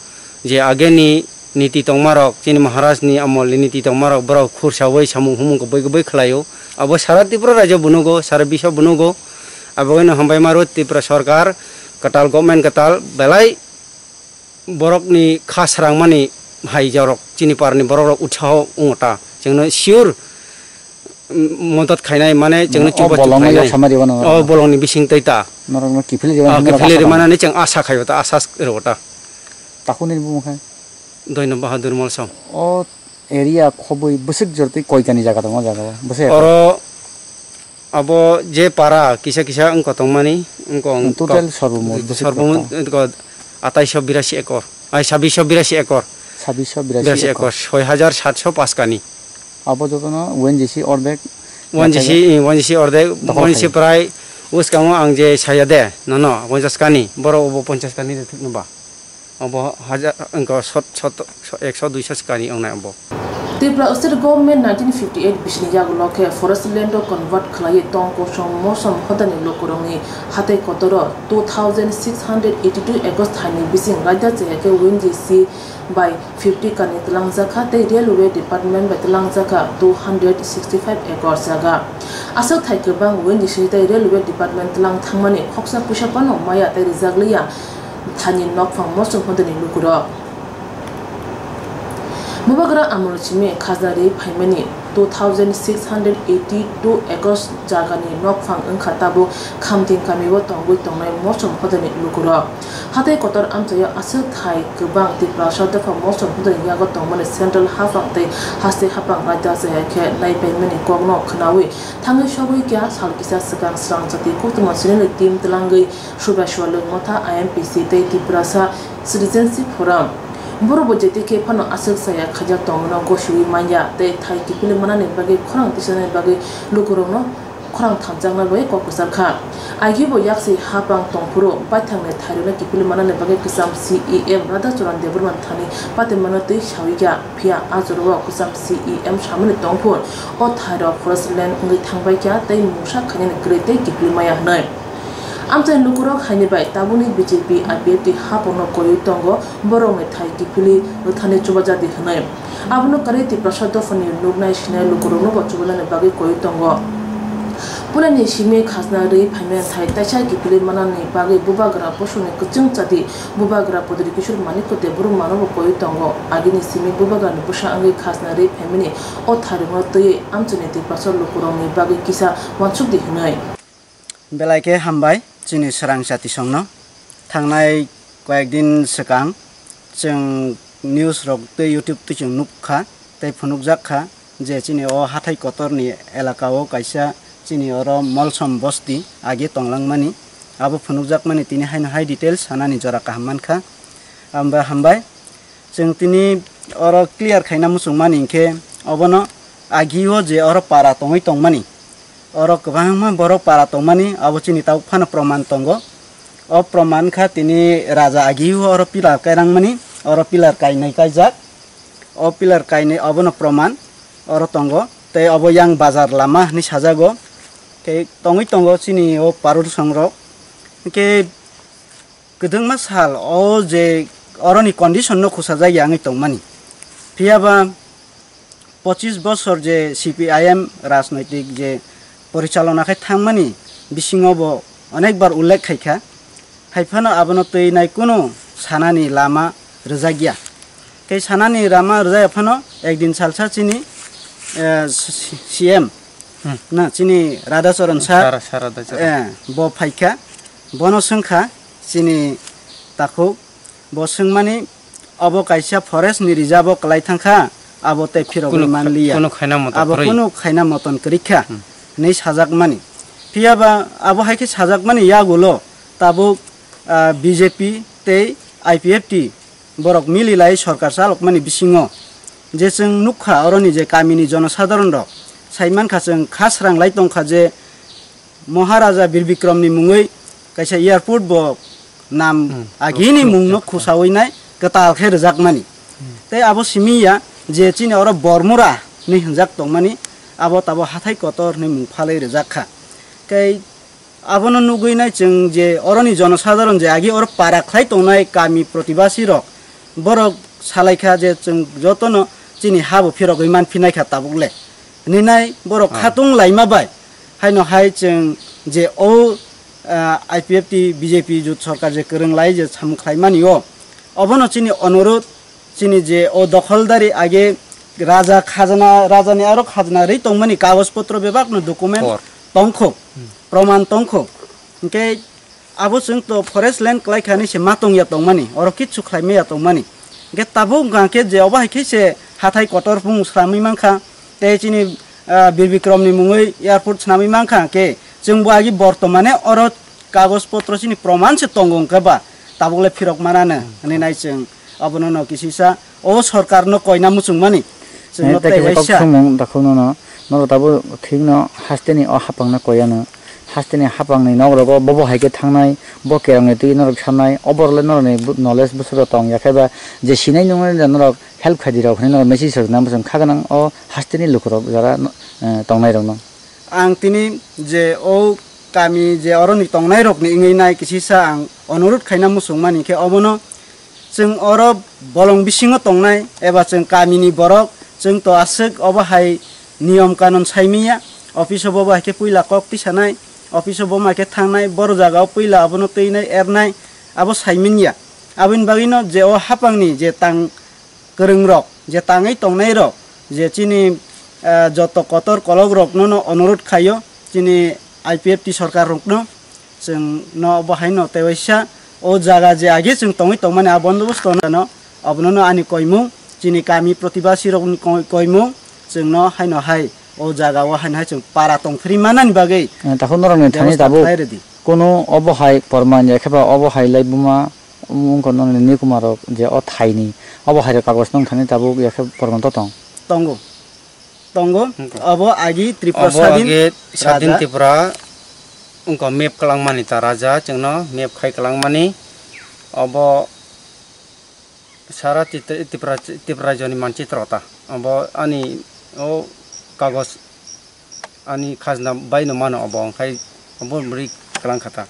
je ageni niti tongmarok, chini Maharajni amolni niti tongmarok, borok khursaui samung humung kubui kubui khlaio. Abo sara Tripura rajyo bo nugo, sara biswa bo nugo. Abo wngkha hambai maro Tripura sorkar, kwtal government kwtal belai borokni kha srangmani hai jorok chini parni borokrok utsaho wngo ta. Chwngno sure Modot khainai mane chwngno chubachu khainai. Samari wano. O bolongni bising tei ta. Norokno kiphilwi rwmani chwng asa khaio ta, asa rwo ta. Takhunini bumung khai? Doino Bahadur Molsom. O area khobwi bwswk jor tei koitani jaga tongo o jaga o? Bwswk ekor? Oro abo je para kisa kisa wngkha tongmani, wngkha wng- Total kok- sorbomot bwswk sorbomot tong? Wngkha ataisho birasi ekor, ai, sabisho birasi ekor. Sabisho birasi ekor. Birasi ekor, soi hajar satso paskani. Abo jotono O N G C ordek O N G C, O N G C ordek, dokhol O N G C khai. Prai uskango ang je saya de, nono, ponchash kani, borok obo ponchash kani de thukno ba. Obo hajar, wngkha sot, sot, ekso, duiso swkani wngnai obo. Tripura State Government nineteen fifty-eight bisini yagulo khe forest land o convert khlaiwi tong kosong mosom hodani lukurokni hatai kotoro two thousand six hundred eighty-two acres thaini bising raida chaya khe O N G C bai fifty kani twlangjakha tei Railway Department bai twlangjakha two hundred sixty-five acres jaga. Aswk thai kwbang O N G C tei Railway Department twlang thangmani khoksa puisa phano maya tei rwjak liya. Thani nokphang mosom hodani lukurok. Bubagra amol simi khajna ri phaimani two thousand six hundred eighty-two acres jagani nokphang wngkha tabuk Khamting kamio tongwi tongnai mosom hodani lukurok. Hatai kotor amchaio aswk thai kwbang Tiprasa dopha mosom hodani yago tongmani central haphang tei haste haphang raida chaya khe naipaimani kokno khwnawi thangwi sogwi kya sal kisa swkang srang jati koktwma channel ni team twlangwi Subhas Waluk Motha, I M P C tei Tiprasa Citizenship Forum. Borok bo jeti khe phano aswk chaya khaijak tongmano gosiwi manya tei thai kiphilwi manani bagwi khorang tisanani bagwi lukurokno khorang thamjakna bagwi kok kwchar kha. Agibo yaksi hapang tongphuru baithangni thairokno kiphilwi manani bagwi kwcham C E M Radhacharan Debbarma thani patimano twi sawi kha, phiya a jorao kwcham C E M samani tongphur o thairok forest land wngwi thangbai kha tei mungsa khainani kwrwi tei kiphilwi maya hwnwi. Amchaini lukurok haini bai tabukni B J P I P F T haphangno koiwi tongo, borokni thai kiphilwi rwthani chubajadi hwnwi. Abono kwrwi Tiprasa dophani nuknai sinai lukurokno bo chubainani bagwi koiwi tongo. Pulani simi khajna rwi phaimani thai taisa kiphilwi manani bagwi bubagra bosongni kwchwng chadi bubagra Pudri Kishore Manikya Debbarmano bo koiwi tongo. Agini simi bubagrani bwsa wngwi khajna rwi phaimani o thairokno twiwi amchaini Tiprasa lukurokni bagwi kisa uansukdi hwnwi. Belai khe hambai chini swrang chatisongno. Thangnai koyek din swkang chwng news rok tei YouTube twi chwng nuk kha tei phunukjak kha je chini o hathai kotorni elaka o kaisa chini oro Molsom bosti age tonglangmani abo phunukjakmani tini haino hai details sanani jora kaham mankha. Amba hambai. Chwng tini oro clear khaina muchungmani hinkhe obono agio je oro para tongwi tongmani, oro kwbangma borok para tongmani, abo chini tabuk phano proman tongo. O proman kha tini raja agio oro pillar kairangmani, oro pillar kainwi kaijak. O pillar kainwi obono proman oro tongo. Tei obo yang bazar lama hinwi sajago. Tei tongwi tongo chini o parusong rok. Hinkhe kwdwngma sal o je oroni condition no khusajak ya wngwi tongmani. Phiya ba pochis bosor je C P I M rajnoitik je porichalona khai thangmani bisingo bo onek bar ullekh khai kha. Hai phano abono twi nai kunu sanani lama rwjak ya. Tei sanani lama rwjak ya phano ekdin salsa chini, eh, C M Hmm. na chini Radhacharan sir, Sara, Sara Radhacharan. Eh, bo phaikha, bono swngkha chini takhuk, bo swngmani obo kaisa forest ni reserve o kwlai thangkha, abo tei phirogwi Kunu kha-, manliya. Kunu khaina moto Abo kwrwi. Kunu khaina moton kwrwi kha, Hmm. hinwi sajakmani. Phiya ba abo hai khe sajakmani yagulo tabuk, ah, B J P tei I P F T borok mili lai sorkar chalokmani bisingo je chwng nukha oroni je kamini jonosadharon rok sai mankha chwng kha srang lai tongkha je Maharaja Bir Bikramni mungwi kaisa airport bo nam Hmm. agini Oh, mungno oh, oh. khusawi nai kwtal khe rwjakmani. Hmm. Tei abo simi ya je chini oro Bormura hinwi hwnjak tongmani abo tabo hathai kotor hinwi mung phalwi rwjak kha. Tei Abono nugwi nai chwng je oroni jonosadharon je agi oro para khlai tongnai kami protibasi rok, borok salai kha je chwng jotono chini ha bo phirogwi man phinai kha tabuk le. Hinwi nai borok Ah. khatung laima bai haino hai chwng je o, ah, I P F T B J P jut sorkar je kwrwng lai je samung khlai mani o, obono chini onurodh chini je o dokholdari age Raja khajana, rajani aro khajana rwi tongmani kagoj potro bebakno document Kor. tongkho, Hmm. proman tongkho. Hinkhe abo chwng to forest land kwlai kha hinwi se ma tongya tongmani, oro kichu khlai maya tongmani. Hinkhe tabuk hwnkha khe je obo hai khe se hathai kotor bumung swnamwi mankha, tei chini, ah, Bir Bikromni mungwi airport swnamwi mankha, hinkhe chwngbo agi bortomane oro kagoj potro chini proman se tongo hwnkhe ba tabuk le phirok manano hinwi nai chwng abono no kisisa o sorkar no koina muchungmani chwng no tei tei kaisa kok waisa. Sumung dakhuk no no norok tabuk thik no haste ni o hapang no koyano haste ni hapang ni nok rogo bobo hai khe thangnai bo kerong ni twi norok sanai obo rok le norok ni bu-, knowledge bwswk rok tong ya khe ba je sinai nung norok help khai di rok hinwi norok message rok na bwswk kha gwnang o haste ni lukurok jara, eh, tongnai rok no. Ang tini je o kami je oroni tongnairokni wngwi nai kisisa ang onurodh khaina muchungmani khe obono chwng oro bolong bisingo tongnai eba chwng kamini borok chwng to aswk obo hai niyom kanon saimiya. Office o bo bai khe puila kok tisanai, office o bo mai khe thangnai, boro jagao puila abono twinai ernai abo saimanya. Aboni bagwino je o hapangni je tang kwrwngrok, je tangwi tongnairok, je chini, ah, joto kotor kolokrokno no onurodh khaio, chini I P F T sorkarrokno, chwng no bo haino tei waisa o jaga je age chwng tongwi tongmani a bondobosto no, abono no ani koimung, chini kami protibasi rokni koi-, koimung, chwng no haino hai o jaga o haino hai chwng para tongphri manani bagwi Eh, takhuk norokni thani bebosta tabuk khlai rwdi. Kono obo hai porman ya khe ba obo hai lai buma wngkha nini nikumarok je o thaini obo hai rok kagoj nung thani tabuk ya khe porman to tong. Tongo. Tongo. Wngkha. Obo agi Tripura Obo sadin age sadin raja. Tripura wngkha map kwlangmani ta raja chwngno map khai kwlangmani obo sara Titra-, Tripura, Tripura rajyoni manchitro ta. Obo ani o kagoj ani khajna baino mano obo, wngkhai obo bwrwi kwlang kha ta.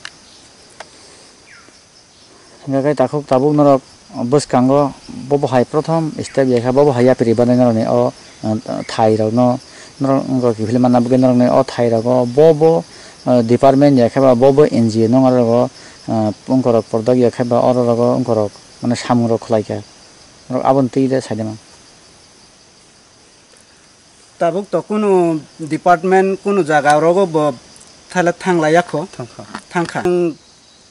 Hingkhe takhuk tabuk norok bwskango bobo hai prothom step ya kha, bobo hai yapri banai norokni o, uh, thai rokno norok wngkha kiphilwi manna bagwi norokni o thai rogo bobo, uh, department ya khe ba bobo N G O no oro rogo, uh, wngkorok pordak ya khe ba oro rogo wngkorok mane samung rok khlai kha. Norok aboni twi de sai de man. Tabuk to kunu department kunu jaga rogo bo thala thang laiya kho. Thang kha. Thang kha. Ang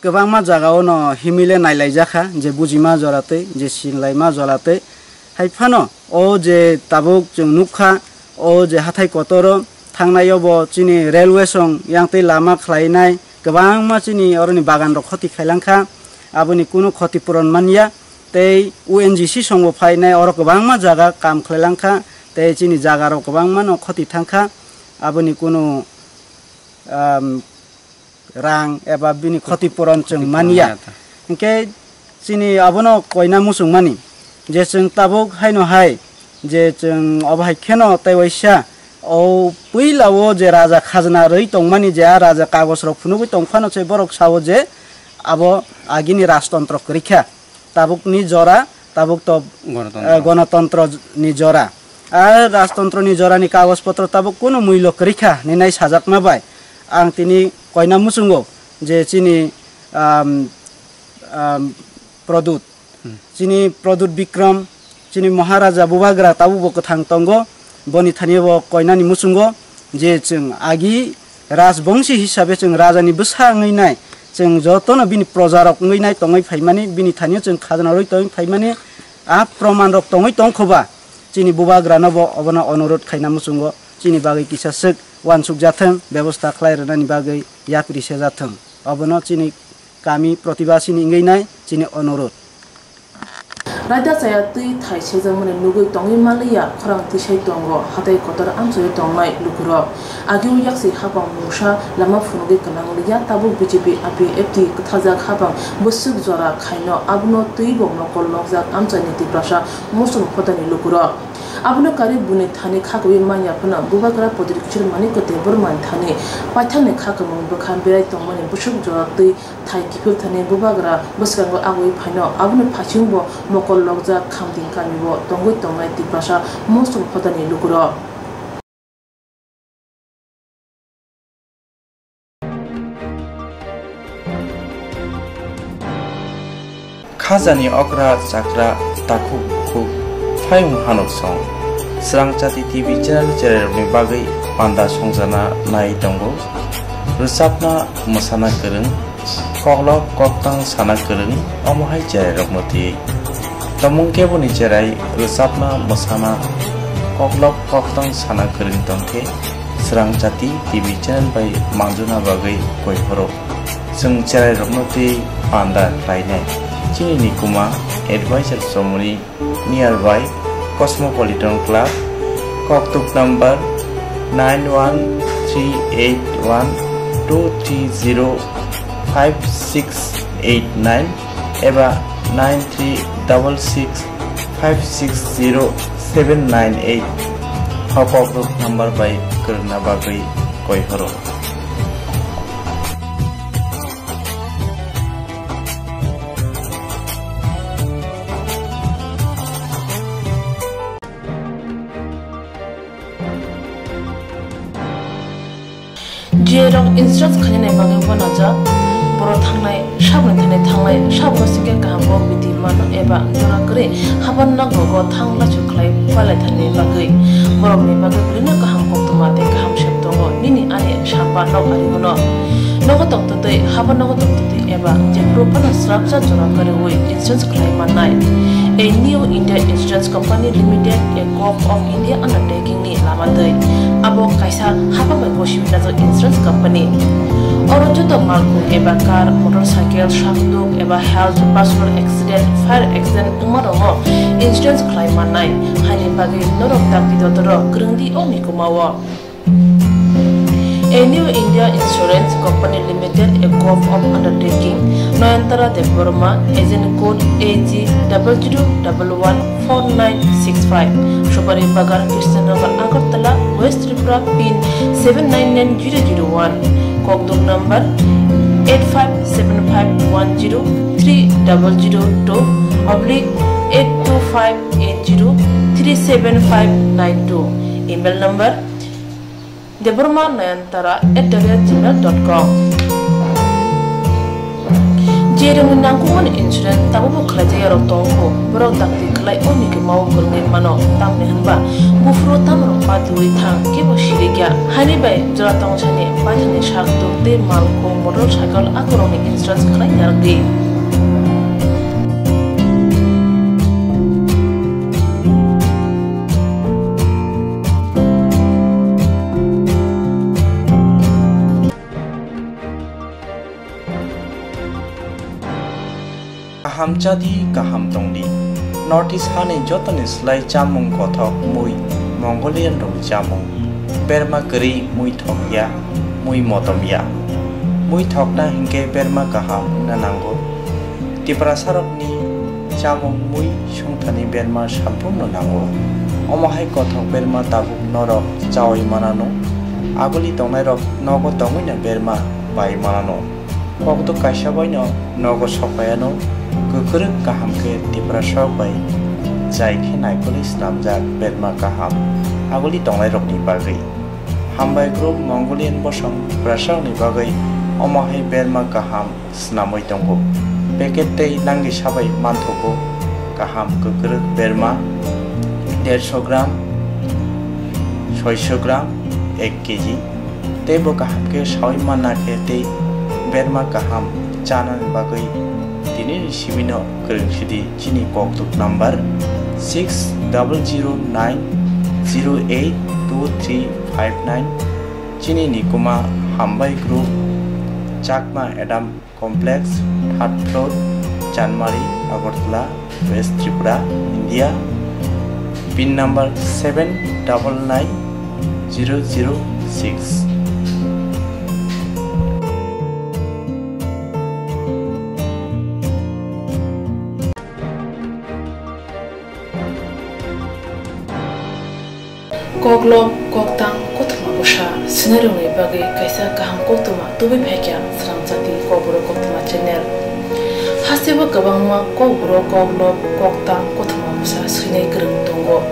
kwbangma jaga o no himile nai lai jakha, je bujima jora tei, je sin laima jora tei. Hai phano o je tabuk chwng nuk kha, o je hathai kotor o thangnai o bo chini railway song yang tei lama khlai nai kwbangma chini oroni bagan rok khoti khai lang kha. Aboni kunu khoti puron man ya. Tei O N G C songbo phainai, oro kwbangma jaga kam khlai lang kha, tei chini jaga rok kwbangma no khoti thang kha, aboni kunu, um, rang eba bini khoti puron chwng man ya. Hinkhe chini abono koina muchung mani je chwng tabuk haino hai je chwng obo hai kheno tei waisa o puila o je raja khajna rwi tongmani je a raja kagoj rok phunugwi tong phano se borok sao je abo agini rajtontro kwrwi kha. Tabukni jora, tabuk to, Gonotontro. eh, gonotontro ni jora. A rajtontro ni jora ni kagoj potro tabuk kunu muilo kwrwi kha, hinwi nai sajakma bai. Ang tini koina muchungo je chini, um, um, Produt, Hmm. chini Produt Bikram, chini Maharaja Bubagra tabuk bo kwthang tongo. Boni thani bo koinani muchungo je chwng agi rajbongsi hisabe chwng rajani bwsa wngwi nai, chwng jotono bini projarok wngwi nai tongwi phaimani, bini thani o chwng khajna rwi tongwi phaimani, a proman rok tongwi tongkhoba chini bubagrano bo obono onurodh khaina muchungo chini bagwi kisa swk uansuk jathwng, bebosta khlai rwnani bagwi yapri se jathwng, obono chini kami protibasini wngwi nai chini onurodh. Raida chaya twi thai sejakmani nugwi tongwi manliya, khorang tisai tongo hatai kotor amchaio tongnai lukurok. Agio yaksi hapang mungsa lama phunugwi kwlang liya, tabuk B J P I P F T kwthajak hapang bwswk jora khaino abono twibo mokol nokjak amchaini Tiprasa Mosong phodani lukurok. Abono karwi buni thani khakuwi manya phano Bubagra Produt Kishore Manikya Debbarmani thani paithakni khakamung bwkha berai tongmani bwswk jora twi thai kiphil thani Bubagra bwskango agwi phaino, aboni phaisingbo mokol lokjak Khamting kamio tongwi tongnai Tiprasa Mosong phodani lukurok. Khajani okra chakra takhuk bukhuk phaiyung hanok song. Srangchati T V channel cherairokni bagwi panda songchana nai tongo. Rwchapna mwsana kwrwng, koklop koktang sana kwrwng, omo hai cherairokno twiwi. Tomung keboni cherai rwchapna mwsana koklop koktang sana kwrwng tongkhe Srangchati T V channel bai manjuna bagwi koiphoro. Chwng cherairokno twiwi panda khlainai. Chini nikuma advisor chomoni nearby Cosmopolitan Club, koktuk number nine one three eight one two three zero five six eight nine eba nine three double six five six zero seven nine eight. O koktuk number bai kwrwngna bagwi koiphoro. Jerok insurance khainani bagwi uanajak, borok thangnai saboni thani thangnai, saboni sike kaham bo biti mano eba jora kwrwi haban nok rogo thang lachu khlai palaithani bagwi. Borokni bagwi belino kaham koktwma tei kaham sep tongo. Nini ani samba nok ari bono. Nogo tongtwtwi, habo nogo tongtwtwi eba jephuru phano swrapsa jora kwrwi insurance khlai mannai. A New India Insurance Company Limited, a Corp of India undertaking ni lama twi. Abo kaisa hapang bai gosiwi najak insurance company. Oro joto malkhung eba car, motorcycle, sakduk eba health, personal accident, fire accident wngma rokno insurance khlai mannai. Haini bagwi norok dakti dotoro kwrwngdi o mikumao. A New India Insurance Company Limited, a Corp of Undertaking, Nayantara Debbarma, agent code A G double zero double one four nine six five, Subari Bagan, Krishnanagar, Agartala, West Tripura, pin seven nine nine zero zero one, kokduk number eight five seven five one zero three double zero two oblique eight two five eight zero three seven five nine two, email number Debbarma Nayantara at the rate gmail dot com. Jerokni nangkukmani insurance tabukbo khlaijak yarok tongo, borok dakti khlai o mikimao kwrwngwi mano, tamni hwnba buphuru tamrok patiwi thang kebo sirikya. Haini bai jora tongsani paithakni sak tuk tei malkhung motorcycle akorokni insurance khlai narwkdi. Kaham chadi, kaham tongdi. North East hani jotoni slai chamung kothok mui, Mongolian rokni chamung. Berma kwrwi mui thokya, mui motomya. Mui thokna hinkhe berma kaham wngna nango. Tiprasarokni chamung mui songthani berma salpumno nango. Omo hai kothok berma tabuk norok chaui manano. Aguli tongnairok nogo tongwino berma bai manano. Kokduk kaisa baino nogo sokpaiano. Kwkrwk kaham khe Tiprasarok bai jai khe naikolwi snamjak berma kaham aguli tongnairokni bagwi. Hambai group Mongolian bosong Tiprasarokni bagwi omo hai berma kaham snamwi tongo. Packet tei langisa bai manthogo kaham kwkrwk berma dersho gram, soisho gram, ek kg. Tei bo kaham khe saui manna khe tei berma kaham chanani bagwi tinini simino kwrwng sidi chini kokduk number six double zero nine zero eight two three five nine. Chini nikuma Hambai Group, Chakma Adam Complex, third floor, Chanmari, Agartala, West Tripura, India. Pin number seven double nine zero zero six. Koklop, koktang, kothoma bwsa swinairokni bagwi kaisa kaham koktwma tubui phaikha Srangchati Kokborok Koktwma channel. Hasteo kwbangma kokborok, koklop, koktang, kothoma bwsa swinai kwrwng tongo.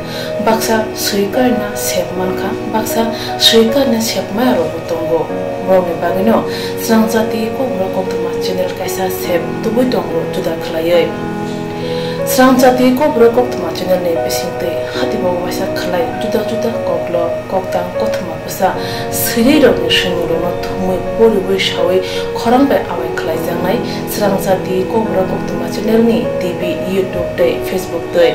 Baksa swi karina sep mankha, baksa swi karina sep maya rokbo tongo. Borokni bagwino Srangchati Kokborok Koktwma channel kaisa sep tubui tongo juda khlaiwi. Srangchati Kokborok Koktwma channel ni bisingtwi hatibo waisa khlai juda juda koklo koktang kothoma bwsa swrwi rokni swimung rokno thumwi poriwi sawi khorang bai awai khlaijaknai Srangchati Kokborok Koktwma channel ni T V, YouTube tei Facebook twi.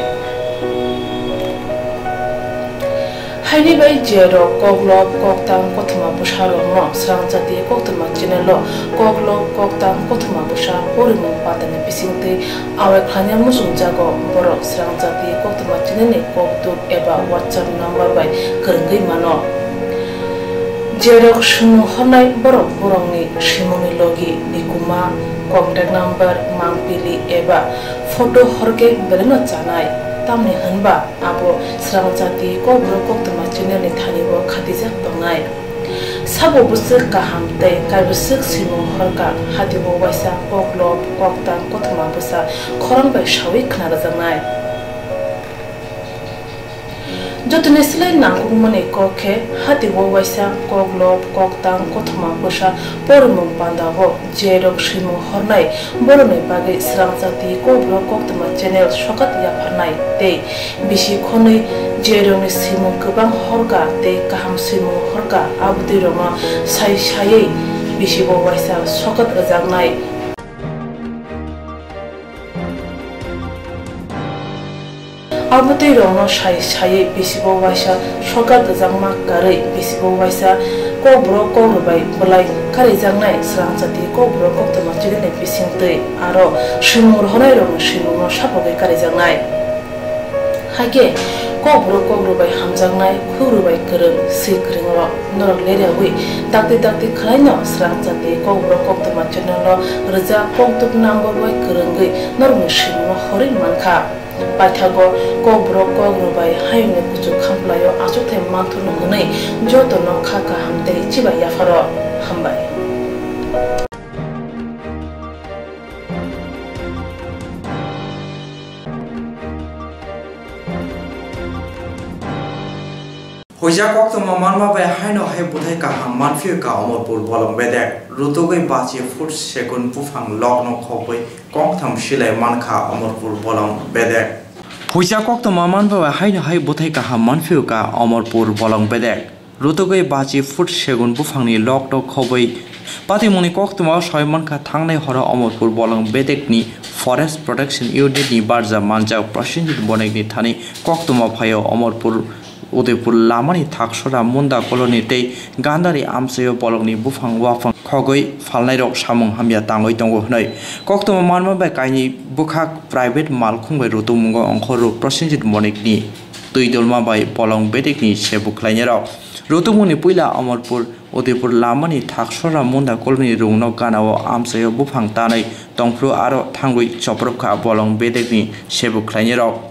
Haini bai je rok koklop koktang kothoma bwsa rokno Srangchati Koktwma channel o koklop koktang kothoma bwsa porimung pandani bisingtwi awai khlaina muchungjago borok Srangchati Koktwma channel ni kokduk eba WhatsApp number bai kwrwngwi mano. Je rok swimung hornai borok borokni swimungni logi, nikuma, contact number, mangpili eba photo horkhe belaino chanai, tamni hwnba abo Srangchati Kokborok Koktwma channel ni thani o khatijak tongnai. Sabo bwswk kaham tei kaibwswk swimung horkha, hatibo waisa koklop koktang kothoma bwsa khorang bai sawi khna rwjaknai. Jotoni slai nangkukmani kok khe hatibo waisa koklop koktang kothoma bwsa porimung pandao je rok swimung hornai borokni bagwi Srangchati Kokborok Koktwma channel sokat yapharnai tei bisi khonwi je rokni swimung kwbang horkha tei kaham swimung horkha abotwi rokno sai saiwi bisibo waisa sokat rwjaknai. Abotwi rokno sai saiwi bisibo waisa sokat rwjakma karwi bisibo waisa kokborok kokrobai bwlai karijaknai Srangchati Kokborok Koktwma channel ni bisingtwi aro swimung rohornai rokni swimungno sapogwi karijaknai. Haikhe kokborok kokrobai hamjaknai khukrobai kwrwng swi kwrwng rok norok leriawi dakti dakti khwlaino Srangchati Kokborok Koktwma channel o rwjak kokduk number bai kwrwngwi norokni swimungno horwi mankha. Paithago kokborok kokrobai hayungni kuchuk khamplaio achukthai manthurno hwnwi jotono kha kaham tei chibai yapharo hambai. Huijak koktwma manma bai haino hai bwthai kaham manphio ka Omorpur bolong bedek. Rutugwi bachi phut segun buphang lokno khobwi kongtham silai mankha Omorpur bolong bedek. Huijak koktwma manma bai haino hai bwthai kaham manphio ka Omorpur bolong bedek. Rutugwi bachi phut segun buphangni lokno khobwi patimungni koktwmao soi mankha thangnai horo Omorpur bolong bedekni Forest Protection Unit ni barja manjak Prosenjit Bonikni thani koktwma phaio Omorpur Udaipur lamani Thaksora Munda Colony tei Gandari amchaio bolongni buphang waphang khogwi phalnairok samung hamya tangwi tongo hwnwi koktwma manma bai kainwi bwkhak private malkhung bai rutumungo ongkhorrok Prosenjit Bonikni twi dolma bai bolong bedekni sebu khlainairok. Rutumungni puila Omorpur Udaipur lamani Thaksora Munda Colony rungno ganao amchaio buphang tanwi tongphru aro thangwi chopropkha bolong bedekni sebu khlainairok.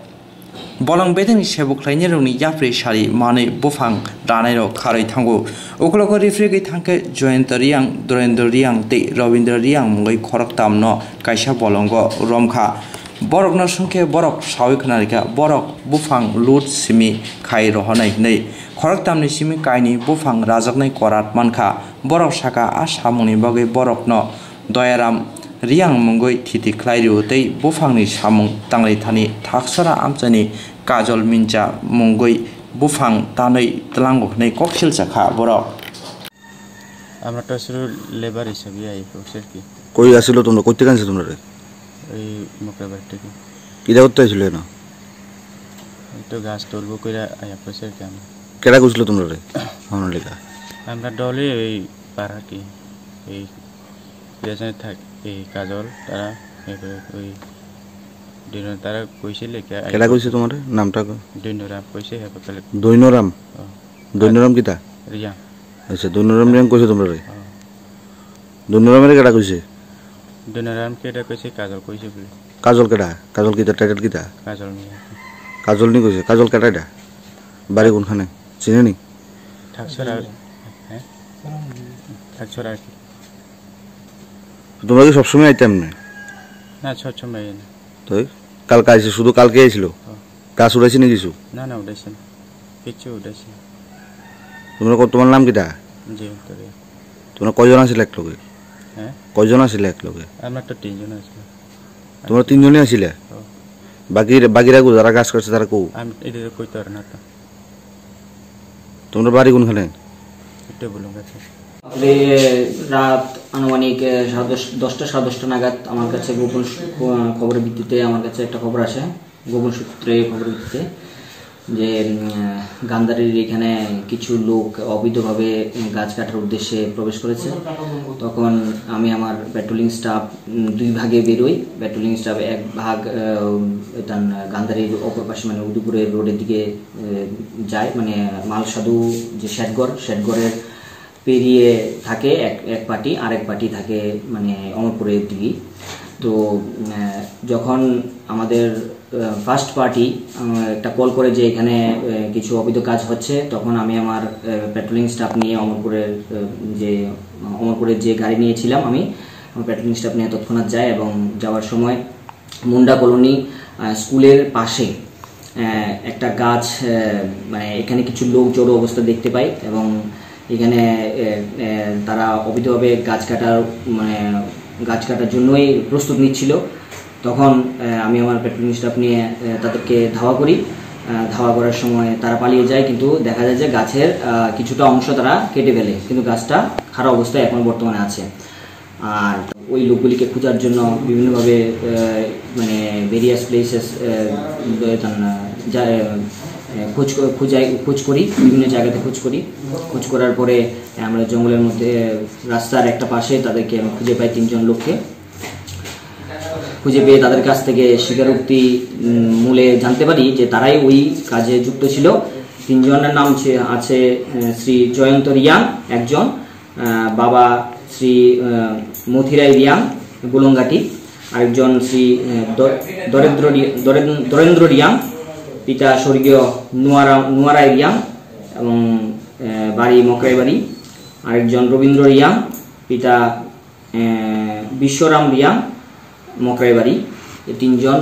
Bolong bedekni sebu khlainairokni yapri sari manwi buphang ranairok kharwi thango. Ukologo rifrigwi thangkhe Joyanta Riyang, Dorendra Riyang tei Robindra Riyang mungwi khoroktamno kaisa bolongo romkha. Borokno swngkhe borok sawi khwnarikha, borok buphang lut simi khai rohornai hwnwi. Khoroktamni simi kainwi buphang rajaknai korat mankha. Borok sakha, a samungni bagwi borokno Doyaram Riyang mungwi thiti khlai rio tei buphangni samung tangri thani Thaksora amchaini Kajol Mincha mungwi buphang tanwi tlango hwnwi koksil chakha borok. আমরা তো আসলে লেবার হিসাবে আই করছি আর কি। কই আসিল তোমরা? কই থেকে আনছো তোমরা রে? এই মকরাবাড়ি থেকে। কিরা করতে আইছিল এনো? এই তো গাছ তুলবো কইরা আয়া পড়ছে আর কি আমরা। কেডা কইছিল তোমরা রে? আমার লেখা। আমরা দলে ওই পাড়া আর কি। এই যেখানে থাক, এই কাজল, তারা, এরপরে ওই দুইজন তারা কইছিল কি, আই কেডা কইছে তোমারে? নামটা কও। দৈন্যরাম কইছে, হ্যাঁ, তাহলে দৈন্যরাম? ও। দৈন্যরাম কিতা? রিয়া। আচ্ছা, দৈন্যরাম রিয়াং কইছে তোমরা রে? ও। দৈন্যরামের কেডা কইছে? দৈন্যরাম কেডা কইছে, কাজল কইছে বলে। কাজল কেডা? কাজল কিতা, টাইটেল কিতা? কাজল মিয়া। কাজল নি কইছে? কাজল কেডা এটা? বাড়ি কোনখানে? চিনে নি? ঠাকছড়া, হ্যাঁ? ঠাকছড়া আর কি। তোমরা কি সবসময় আইতাম না? না, সবসময় আই না। তো কালকে আইছে, শুধু কালকে আইছিল? হ্যাঁ। গাছ উঠাইছে নি কিছু? না, না, উঠাইছে না। কিচ্ছু উঠাইছে না। তোমরা ক-, তোমার নাম কিতা? জয়ন্ত রিয়া। তোমরা কয়জন আছিলে এক লগে? হ্যাঁ? কয়জন আছিলে এক লগে? আমরা তো তিনজন আছিলাম। তোমরা তিনজনই আছিলে? হ্যাঁ। বাকি, বাকিরা যারা কাজ করছে তারা কো? আমি এটা কইতে পারি না তো। তোমরা বাড়ি কোনখানে? এটা বলুন কাছে। আসলে রাত আনুমানিক, আহ, সাড়ে দশ, দশটা, সাড়ে দশটা নাগাদ আমার কাছে গোপন সূ-, আহ, খবরের ভিত্তিতে আমার কাছে একটা খবর আসে, গোপন সূত্রে খবরের ভিত্তিতে যে, উম, আহ, গান্ধারীর এখানে কিছু লোক অবৈধভাবে গাছ কাটার উদ্দেশ্যে প্রবেশ করেছে। তখন আমি আমার প্যাট্রোলিং স্টাফ, উম, দুই ভাগে বেরোই। প্যাট্রোলিং স্টাফ এক ভাগ, আহ, এতান গান্ধারীর অপর পাশে, মানে উদয়পুরের রোডের দিকে, আহ, যায়, মানে মালসাধু যে শেঠগড়, শেঠগড়ের পেরিয়ে থাকে এক, এক পার্টি, আরেক পার্টি থাকে মানে অমরপুরের দিকে। তো, আহ, যখন আমাদের, আহ, ফার্স্ট পার্টি, আহ, একটা কল করে যে এখানে, আহ, কিছু অবৈধ কাজ হচ্ছে, তখন আমি আমার, আহ, প্যাট্রোলিং স্টাফ নিয়ে অমরপুরের, আহ, যে, অমরপুরের যে গাড়ি নিয়েছিলাম আমি, আমার প্যাট্রোলিং স্টাফ নিয়ে তৎক্ষণাৎ যাই এবং যাওয়ার সময় মুন্ডা কলোনি, আহ, স্কুলের পাশে, আহ, একটা গাছ, আহ, মানে এখানে কিছু লোক জড়ো অবস্থা দেখতে পাই এবং এখানে, আহ, আহ, তারা অবৈধভাবে গাছ কাটার, মানে গাছ কাটার জন্যই প্রস্তুত নিচ্ছিল। তখন, আহ, আমি আমার প্যাট্রোলিং স্টাফ নিয়ে, আহ, তাদেরকে ধাওয়া করি। আহ, ধাওয়া করার সময় তারা পালিয়ে যায়, কিন্তু দেখা যায় যে গাছের, আহ, কিছুটা অংশ তারা কেটে ফেলে, কিন্তু গাছটা খারাপ অবস্থায় এখন বর্তমানে আছে। আর ওই লোকগুলিকে খোঁজার জন্য বিভিন্নভাবে, আহ, মানে ভেরিয়াস প্লেসেস, খোঁজ ক-, খোঁজাই, খোঁজ করি, বিভিন্ন জায়গাতে খোঁজ করি। খোঁজ করার পরে আমরা জঙ্গলের মধ্যে রাস্তার একটা পাশে তাদেরকে আমি খুঁজে পাই, তিনজন লোককে। খুঁজে পেয়ে তাদের কাছ থেকে স্বীকারোক্তি, উম, মূলে জানতে পারি যে তারাই ওই কাজে যুক্ত ছিল। তিনজনের নাম ছে-, আছে, আহ, শ্রী জয়ন্ত রিয়াং একজন, আহ, বাবা শ্রী, আহ, মথিরাই রিয়াং, বুলংগাটি, আরেকজন শ্রী, আহ, দ-, দরেন্দ্র রি-, দরেন-, দরেন্দ্র রিয়াং, পিতা স্বর্গীয় নুয়ারা-, নুয়ারাই রিয়াং এবং, আহ, বাড়ি মকরাইবাড়ি, আরেকজন রবীন্দ্র রিয়াং, পিতা, আহ, বিশ্বরাম রিয়াং, মকরাইবাড়ি। এই তিনজন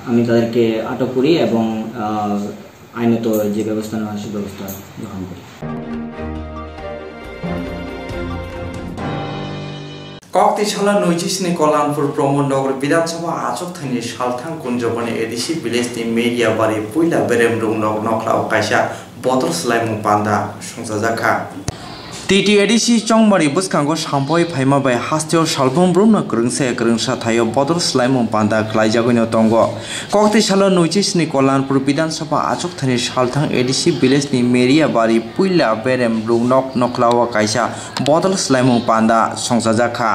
আমি তাদেরকে আটক করি এবং, আহ, আইনত যে ব্যবস্থা নেওয়া হয়, সে ব্যবস্থা গ্রহণ করি। Kokti salo nui chisni Kollanpur Pramod Nagar Bidhan Sabha achukthani salthang kunjabani A D C village ni Media Bari puila berem rung nok nokhlao kaisa bodol swlaimung panda songchajakha. T T A D C chongmani bwskango sampoi phaima bai hasteo salbrum brumno kwrwngsa ya kwrwngsa thaio bodol swlaimung panda khlaijagwino tongo. Kokti salo nui chisni Kollanpur Bidhan Sabha achukthani salthang A D C village ni Meria Bari puila berem rung nok nokhlao kaisa bodol swlaimung panda songchajakha.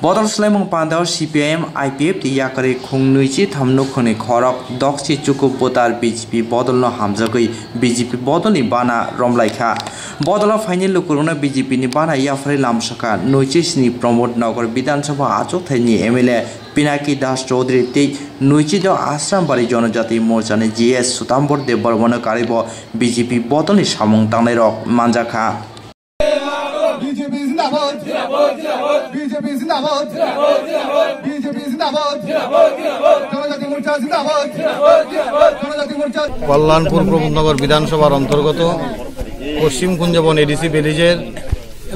Bodol swlaimung pandao C P I M, I P F T yakarwi khung nui chi tham nukhungni khorok dokchi chukup butar B J P bodolno hamjagwi B J P bodolni bana romlaikha. Bodolo phaini lukurokno B J P ni bana yapharwi lamsakha nui chi sni Pramod Nagar Bidhan Sabha achukthai ni M L A Pinaki Das Chaudhary tei nui chi do Asrambari Jonojati Morcha ni G S Sutambor Debbarmano karwibo B J P bodolni samung tangnairok manjakha. B J P zindabad. B J P zindabad. B J P zindabad. Janajati Morcha zindabad. Janajati Morcha. Kalyanpur প্রমোদনগর বিধানসভার অন্তর্গত পশ্চিম কুঞ্জবন এডিসি ভিলেজের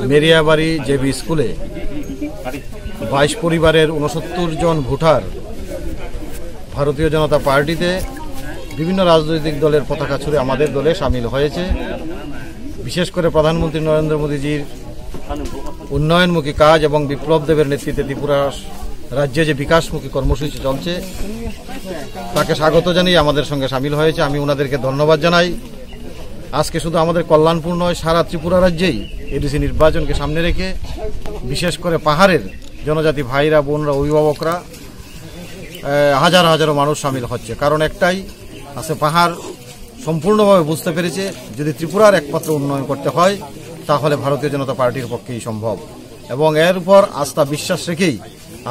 মেরিয়াবাড়ি জেবি স্কুলে বাইশ পরিবারের ঊনসত্তর জন ভোটার ভারতীয় জনতা পার্টিতে বিভিন্ন রাজনৈতিক দলের পতাকা ছুড়ে আমাদের দলে সামিল হয়েছে। বিশেষ করে প্রধানমন্ত্রী নরেন্দ্র মোদীজির উন্নয়নমুখী কাজ এবং বিপ্লব দেবের নেতৃত্বে ত্রিপুরা রাজ্যে যে বিকাশমুখী কর্মসূচি চলছে, তাকে স্বাগত জানিয়ে আমাদের সঙ্গে সামিল হয়েছে। আমি ওনাদেরকে ধন্যবাদ জানাই। আজকে শুধু আমাদের কল্যাণপুর নয়, সারা ত্রিপুরা রাজ্যেই এডিসি নির্বাচনকে সামনে রেখে বিশেষ করে পাহাড়ের জনজাতি ভাইরা, বোনরা, অভিভাবকরা, আহ, হাজার হাজারো মানুষ সামিল হচ্ছে। কারণ একটাই, আছে পাহাড় সম্পূর্ণভাবে বুঝতে পেরেছে, যদি ত্রিপুরার একমাত্র উন্নয়ন করতে হয়, তাহলে ভারতীয় জনতা পার্টির পক্ষেই সম্ভব। এবং এর উপর আস্থা বিশ্বাস রেখেই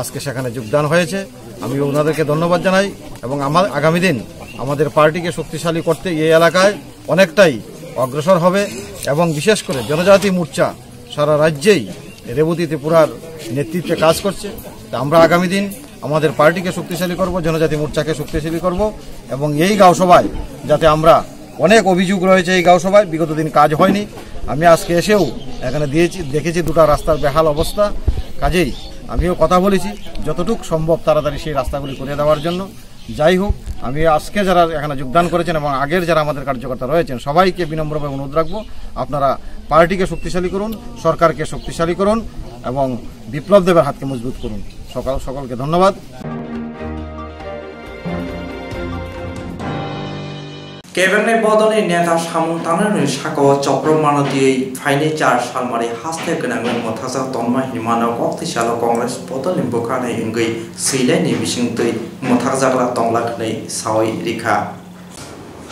আজকে সেখানে যোগদান হয়েছে। আমি ওনাদেরকে ধন্যবাদ জানাই এবং আমার আগামী দিন আমাদের পার্টিকে শক্তিশালী করতে এই এলাকায় অনেকটাই অগ্রসর হবে এবং বিশেষ করে জনজাতি মোর্চা সারা রাজ্যেই রেবতী ত্রিপুরার নেতৃত্বে কাজ করছে। তা আমরা আগামী দিন আমাদের পার্টিকে শক্তিশালী করব, জনজাতি মোর্চাকে শক্তিশালী করব এবং এই গাঁও সভায় যাতে আমরা, অনেক অভিযোগ রয়েছে এই গাঁও সভায়, বিগত দিন কাজ হয়নি। আমি আজকে এসেও এখানে দিয়েছি, দেখেছি দুটো রাস্তার বেহাল অবস্থা। কাজেই আমিও কথা বলেছি যতটুকু সম্ভব তাড়াতাড়ি সেই রাস্তাগুলি করে দেওয়ার জন্য। যাই হোক, আমি আজকে যারা এখানে যোগদান করেছেন এবং আগের যারা আমাদের কার্যকর্তা রয়েছেন, সবাইকে বিনম্রভাবে অনুরোধ রাখবো, আপনারা পার্টিকে শক্তিশালী করুন, সরকারকে শক্তিশালী করুন এবং বিপ্লব দেবের হাতকে মজবুত করুন। সকাল সকলকে ধন্যবাদ। Kebengni bodolni neta samung tangnani sakao chopro mano twiwi phainai char salmari haste gwnangwi mwthajak tonma hinmano kok twisalo Congress bodolni bwkhani wngwi swilaini bisingtwi mwthakjakla tonglak hwnwi sawi rikha.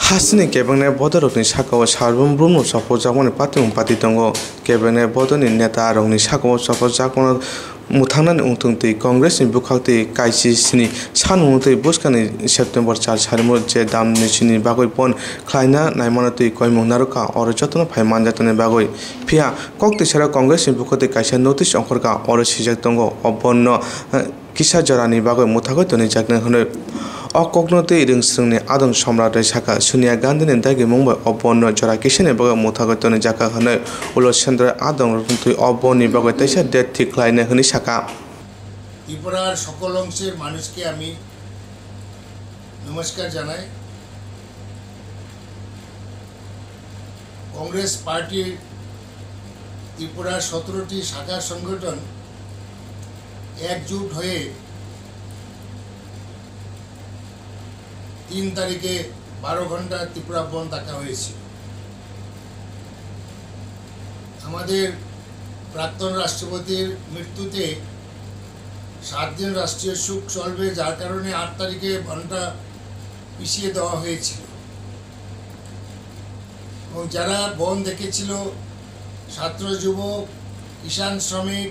Hasteni kebengni bodolrokni sakao Sarbon Brumno chopropjakmani patimung pati tongo. Kebengni bodolni netarokni sakao chopropjakmano mwthangnani wngthung twi Congressni bwkhaktwi kaisisni sanmungno twi bwskangni September char sarimu je damni sini bagwi bon khlaina naimano twi koimung narwkha, oro jotono phai manjaknani bagwi. Phiya kok twisaro Congressni bwkhaktwi kaisa notice ongkhorkha, oro swijak tongo, o bonno, eh, kisa jorani bagwi mwthagwi tonijaknai hwnwi. O kokno twi rwngswrwngni adong Somrat Rai sakha, Sonia Gandhini dagimung bai o bonno jora kisani bagwi mwthagwi tonijakha hwnwi. Ulo Sendra adong rwngthwi o bonni bagwi teisa date thik khlainai hwnwi sakha. ত্রিপুরার সকল অংশের মানুষকে আমি নমস্কার জানাই। কংগ্রেস পার্টির ত্রিপুরার সতেরোটি শাখা সংগঠন একজোট হয়ে তিন তারিখে বারো ঘন্টা ত্রিপুরা বন্ধ ডাকা হয়েছিল। আমাদের প্রাক্তন রাষ্ট্রপতির মৃত্যুতে সাত দিন রাষ্ট্রীয় শোক চলবে, যার কারণে আট তারিখে বন্ধটা পিছিয়ে দেওয়া হয়েছিল। এবং যারা বন্ধ ডেকেছিল, ছাত্র, যুবক, কিষাণ, শ্রমিক,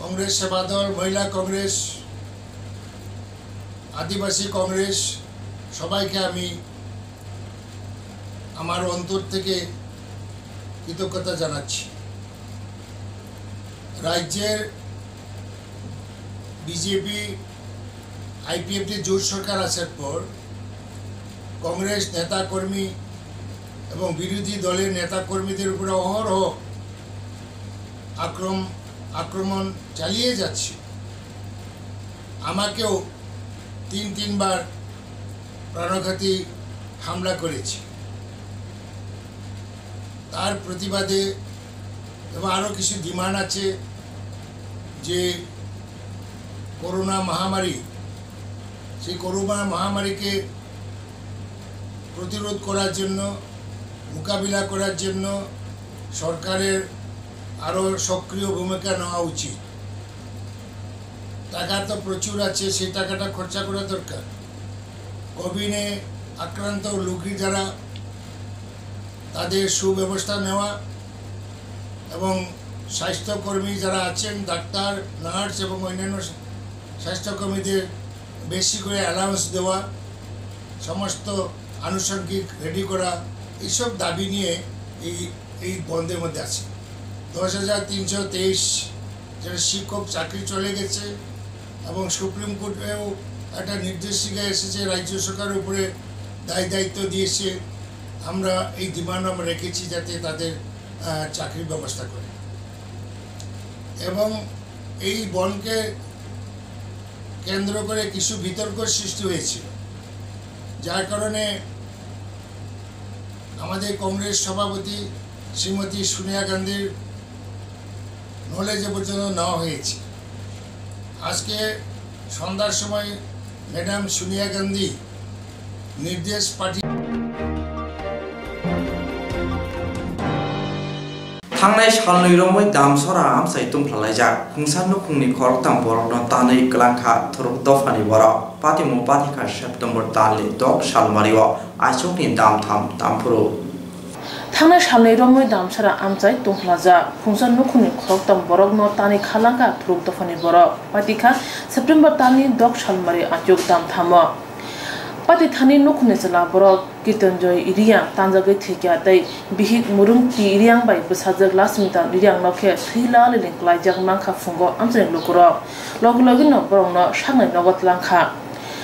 কংগ্রেস সেবা দল, মহিলা কংগ্রেস, আদিবাসী কংগ্রেস, সবাইকে আমি আমার অন্তর থেকে কৃতজ্ঞতা জানাচ্ছি। রাজ্যের বিজেপি আইপিএফটি জোট সরকার আসার পর কংগ্রেস নেতাকর্মী এবং বিরোধী দলের নেতাকর্মীদের উপরে অহরহ আক্রম-, আক্রমণ চালিয়ে যাচ্ছে। আমাকেও তিন তিনবার প্রাণঘাতী হামলা করেছে। তার প্রতিবাদে এবং আরও কিছু ডিমান্ড আছে যে করোনা মহামারী, সেই করোনা মহামারীকে প্রতিরোধ করার জন্য, মোকাবিলা করার জন্য সরকারের আরও সক্রিয় ভূমিকা নেওয়া উচিত। টাকা তো প্রচুর আছে, সেই টাকাটা খরচা করা দরকার। কোভিডে আক্রান্ত রোগী যারা, তাদের সুব্যবস্থা নেওয়া এবং স্বাস্থ্যকর্মী যারা আছেন, ডাক্তার, নার্স এবং অন্যান্য স্বাস্থ্যকর্মীদের বেশি করে অ্যালাউন্স দেওয়া, সমস্ত আনুষঙ্গিক রেডি করা, এইসব দাবি নিয়ে এই, এই বন্ধের মধ্যে আছি। দশ হাজার তিনশো তেইশ যারা শিক্ষক চাকরি চলে গেছে এবং সুপ্রিম কোর্টেও একটা নির্দেশিকা এসেছে, রাজ্য সরকারের উপরে দায় দায়িত্ব দিয়েছে। আমরা এই ডিমান্ড আমরা রেখেছি যাতে তাদের, আহ, চাকরির ব্যবস্থা করে। এবং এই বনকে কেন্দ্র করে কিছু বিতর্ক সৃষ্টি হয়েছিল, যার কারণে আমাদের কংগ্রেস সভাপতি শ্রীমতী সোনিয়া গান্ধীর নলেজে পর্যন্ত নেওয়া হয়েছে। আজকে সন্ধ্যার সময় ম্যাডাম সোনিয়া গান্ধী নির্দেশ পাঠিয়ে Thangnai salnwi romwi damsora amchai tongphlalaijak. Khungsa nukhungni khoroktham borokno tanwi kwlangkha thuruk dophani borok. Patimung patikha September talni dok salmario aichukni damtham tamphuru. Thangnai salnwi romwi damsora amchai tongphlajak. Khungsa nukhungni khoroktham borokno tanwi khalangkha thuruk dophani borok. Patikha September talni dok salmari aichuk damthamo. Pati thani nukhungni chwla borok Kitonjoy Reang tanjagwi thwikha tei bihik Murungti Reang bai bwsajwk Lasmita Reang no khe thwi laliling klaijak mankha phungo amchaini lukurok. Logi logi no borok no saknai nogo tlangkha.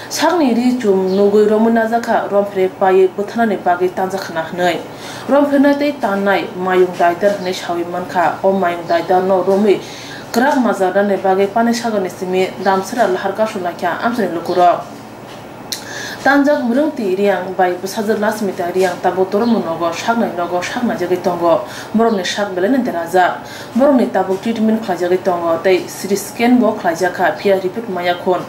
Sakni ri chum nugwi romwi najakha, romphere paiwi bwtharnani bagwi tanjakhana hwnwi. Rompherna tei tannai mayung daidar hwnwi sawi mankha. O mayung daidar no romwi kwrak majarnani bagwi pani sagani simi damsera lahar kasu laikha amchaini lukurok. Tanjak Mwrwngti Reang bai bwsajwk Lasmita Reang tabuk Dharmanagar saknai nogo saknaijagwi tongo. Borokni sak belai no derajak. Borokni tabuk treatment khlaijagwi tongo tei C T scan bo khlaijakha, phiya report maya khun.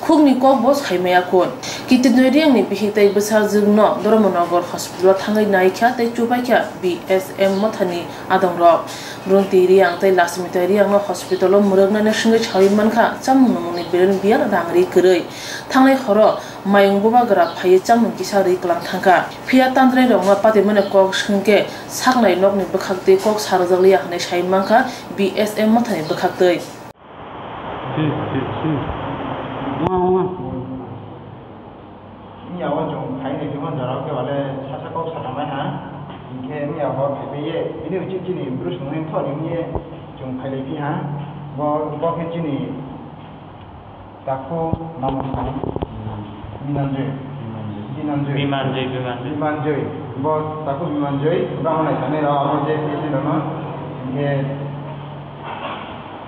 Khukni kok bo sai maya khun. Kitirnoi Reangni bihik tei bwsajwkno Dharmanagar hospital-o thangwi naikha tei chubaikha B S M mothani adongrok. Mwrwngti Reang tei Lasmita Reangno hospital-o mwrwknani swngwi sawi mankha, chamung nwngmungni beren biyar rang ri kwrwi. Thangnai horo mayung bubagra phaiwi chamung kisa rwi kwlang thangkha. Phiya tandrairokno patimani kok swngkhe saknai nokni bwkhaktwi kok sarwjakliya hwnwi sai mankha B S M mothani bwkhaktwi. Wng, wng. Miya o chwng phaini tongma jora o khe bale sasa kok sakhamai ha. Hinkhe miya hor phaiphai ye bini ucit chini bwrwi songni thok ringye chwng phailai phi ha. Bo, bo khe chini takhuk namo thani. Binanjoi. Binanjoi. Binanjoi, Binanjoi. Binanjoi. Bo takhuk Binanjoi, brao nai sanai rao abo je P C rao no. Hinkhe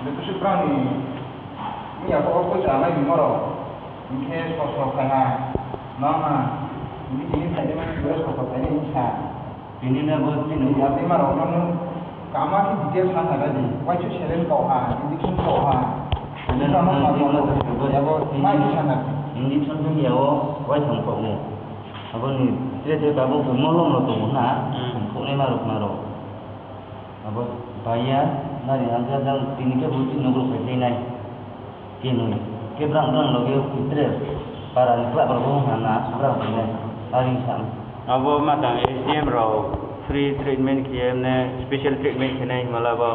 Joto se brao ni miya kok o poisa amai ni moro. Hinkhe sosok khai ha. Mama, hinkhe tini phaide mani sosok khai ni hinsa. Tini na bo chini ya bemar rok no kama khe detail sa sa di. Waisu saline kok ha, injection kok ha. Saline kok ha, injection kok ha. Yabo mai khe sa na. Injection khe ya o waitham kok ni. Abo ni tre tre tabuk molom rok tongo na. Hmm. Kok ni marok marok. Abo baiya nari hamjak jang tini khe bo chini nokro khai khe nai. Tini khe brang brang loge putre para ni kla rok bo hana brang khe nai. Ari sam. Abo matang S D M rok free treatment khe ne special treatment khe nai himala bo.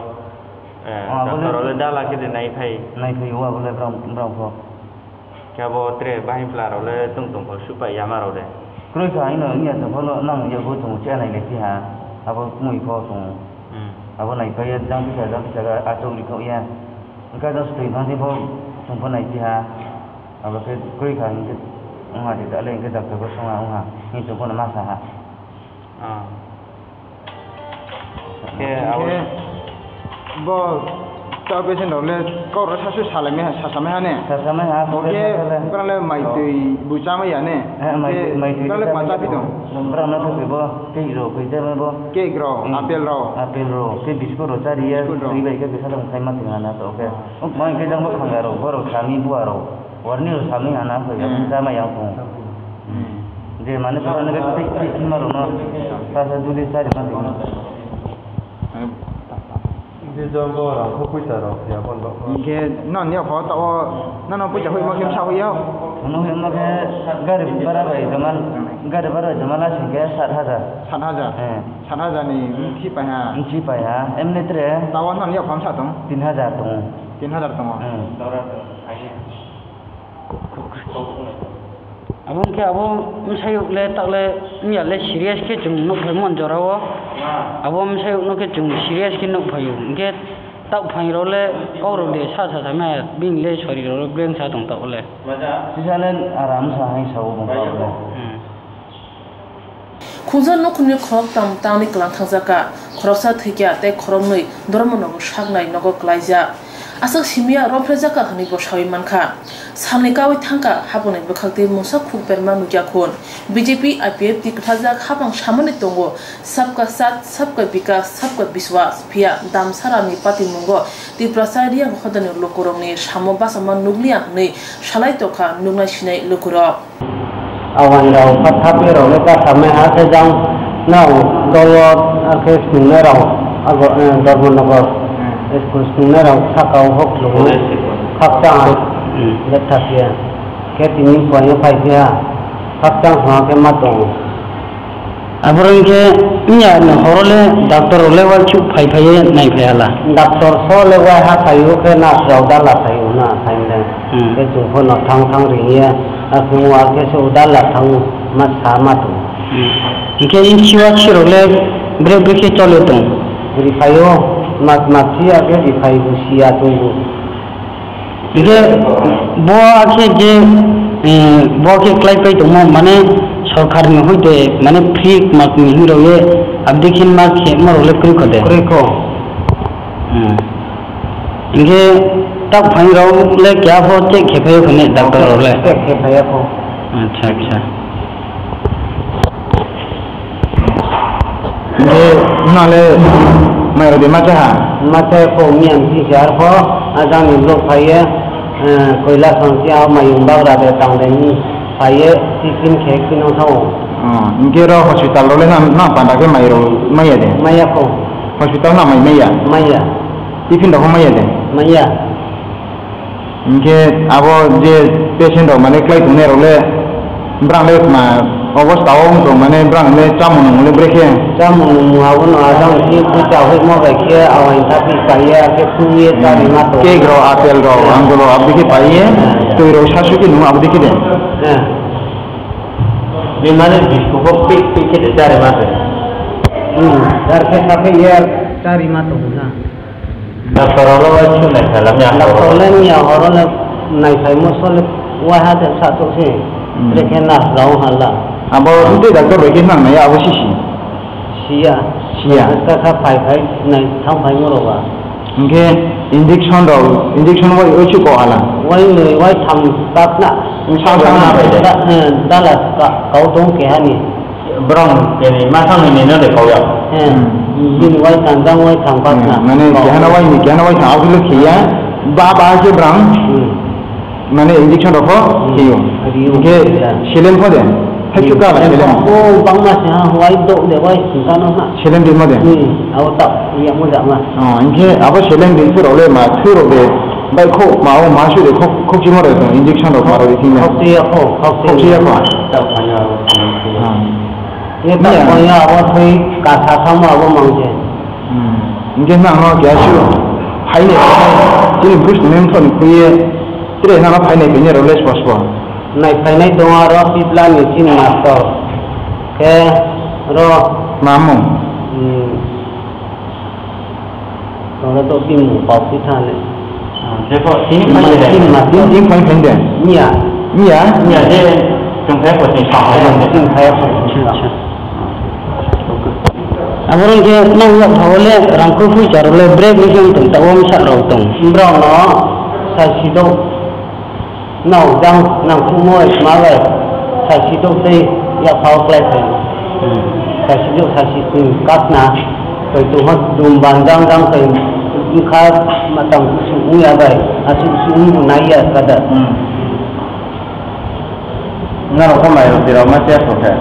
Eh, ah, doctor abo le dala khe de nai phai. Nai phai wa abo le brang brang pho. Khe abo tre bahai pla rok le tong tong kho supai yama rok de. Kroi kha haino wngya tong phano nang yago tong chenai le phiha. Abo mui pho tong. Hmm. Abo nai phai ya jang kisa jang kisa ga achuk ri khok ya. Wngkha jang sutui thang pho tong pho nai phiha. Abo khe kroi kha hinkhe wngha de dale hinkhe doctor bo songha wngha. Hinkhe tong phano ma sa ha. Ah. Khe abo bo ta patient rok le kok rok sasu salai me sasamai ha ne. Sasamai ha, kok khe rok sasamai. Bwrang le mai twi bu chamai ya ne. Eh, mai twi, mai twi bwrang le ma cha phi tong. Bwrang no thok bo cake rok koi cha bo. Cake rok, hmm, apple rok. Apple rok, khe biscuit rok cha ri ya. Biscuit rok. Twi bai khe kisa dong khai ma thwngna na to khe. Oh. Mai khe jang bo khanga rok, borok sami bua rok. Warni rok sami hana kho ya, hmm, chama yang kho. Hmm. Je mane pura ne khe tik tik ma rok no. Sa sa duli sa ma ding. Je jong bo rang kho puisa rok ya bon rok. Ke no ne kho ta o, no no puisa hoi ma khe sa hoi ya. No hoi ma khe gari bara bai jaman, gari bara bai jaman la sing khe sat hajar. Sat hajar. Eh. Sat hajar ni mthi pai ha. Mthi pai ha. Emni tre. Ta o no ne kho sa tong. Tin hajar tong. Tin hajar tong. Hmm. Abo wngkhe abo bwsayuk le takle wngya le serious khe chwng nukphai mon jorao. Abo bwsayuk no khe chwng serious khe nukphaio. Hwnkhe tak phaingrok le kokrok de sa sa sa maya bini le sori rok le bleng sa tong tabuk le. Sisa le aram sa hai sao bung tabuk le. Hmm. Khungsa nukhungni khoroktham tangni kwlang thangjakha, khoroksa thwikha tei khoroknwi Dharmanagar saknai nogo kwlaijak. Aswk simiya romphrejakha hwnwi bo sawi mankha. Salni kaui thangkha, haphangni bwkhaktwi mungsa khuk berma nukya khun. B J P I P F T kwthajak haphang samani tongo, Sabka Saath, Sabka Vikas, Sabka Vishwas, phiya Damsarani patimungo Tiprasa Reang hodani lukurokni samo bachama nukliya hwnwi salai tokha nuknai sinai lukurok. Awangrok phathapi rok le kasamai ha khe jang nao dolo akhe swngnai rok abo, eh, Dharmanagar school swngnai rok sakao hok lugo khakchang. Hmm. Betha phiya khe tini phuaino phai phiya khakchang song khe ma tongo. Aborok khe wngya horo le doctor rok le uaisuk phai phai ye nai phai hala. Doctor so le uai ha phai o khe nurse rok dala phai o na phai le. Hmm. Khe chwng pho no thang thang ring ye, a khe uai khe se udala thang ma sa ma tong. Hmm. Hwnkhe in siwa sirok le bre bre khe chole tong. Ri phai o, mas mas si a khe ri phai bo si ya tong bo. Hwnkhe bo a khe je, eh, bo khe klai pai tongmo, mane sorkar ni hoite mane free mak ni hinwi rok ye abdi khe ma khe ma rok le kwrwi kho de. Kwrwi kho. Hmm. Hwnkhe tak phaingrok le keha pho check khe phai o khe ne doctor rok le? Check khe phai ya kho. Acha, acha. Hingke nale mai rodi macha ha? Macha ko miyan si jar ko, ajang ni blok phaiye, eh, koila sangsi a mayung bagra de tang de ni phaiye, tiffin khe kino thao. Oh, hingke ro hospital role na, na panda ke mai ro maya de? Maya ko. Hospital na mai maya? Maya. Tiffin rok maya de? Maya. Hingke abo je patient rok mane klai tongnai rok le, brang le ma obostha o wng tong mane brang le chamung nung le brekhe. Chamung nung abono ajang si pucha hoi mo bai khe awai thapi paiya khe phungye chari ma to. Cake rok, apple rok, anggur rok abdi khe paiye, twi rok sasu khe nung abdi khe de. Eh. Bimani biskuko pik pik khe de chari ma to. Hmm, dar khe sakhe ye chari ma to na. Doctor olo wai shu nai khalam ya. Doctor le miya horo le nai khai mo sole wai ha de sa to se. Hmm. Brekhe na rao hala. Abo tei doctor bai khe nang nai abo sisi. Siya. Siya. Ka kha phai phai nai thang phai mo roba. Hingke injection rok, injection wai, wai shu ko hala. Wai noi wai tham tak na. Wng sang sang na bai de. Da-, eh, dala ka, kau tong ke hani. Borok bini masang ni nino de kau ya. Eh, bini wai kanjang wai thang pat na. Hmm, mane kehana wai ni, kehana wai thang abdul khiya. Ba, ba ke brang. Hmm. Mane injection rok khe yo. Riyo. Hingke saline pho de. Thaichuk ka saline. Saline pho bangma se ha, wai dok de, wai singkano ha. Saline ri mo de. Hmm, abo ta, iya mo jama. Oh, hingke abo saline ri phuru le ma thu rok de. Bai kho ma o ma su de khok, khok chimo de injection rok ma rok de thing na. Khok chiya kho, khok chiya kho. Ta phanya. Ah. Ye ta phanya abo thoi ka sa thamo abo mang je. Hmm. Hingke nang no kya su. Hai ne, chini bus nem thon khuye. Tre nang no phai nai phai ne role spo spo. Nai phainai tongo aro Pibla ni chini master. Khe ro. Mamung. Hmm. Tongo to bimung pau phi thane. Ah, jeko tini phai de. Tini ma, tini, tini phai phai de. Miya. Miya? Miya je, chung phai ko tini phai phai de. Chung phai phai. Acha, acha. Aborok khe nang yak phawle rangkho phuicha role break ni khe tong ta wam sa rok tong. Borok no sai si do. Nao jang nangkhukmoi ma bai, saisidok tei yaphao klai phai. Hmm. Saisidok saisisni kakna, tei tongha dum banjang jang tei wngkha matang kusu wngya bai, aswk kusu wngbo naiya kada. Hmm. Norok khe mai rok dirok ma chaya kho khe?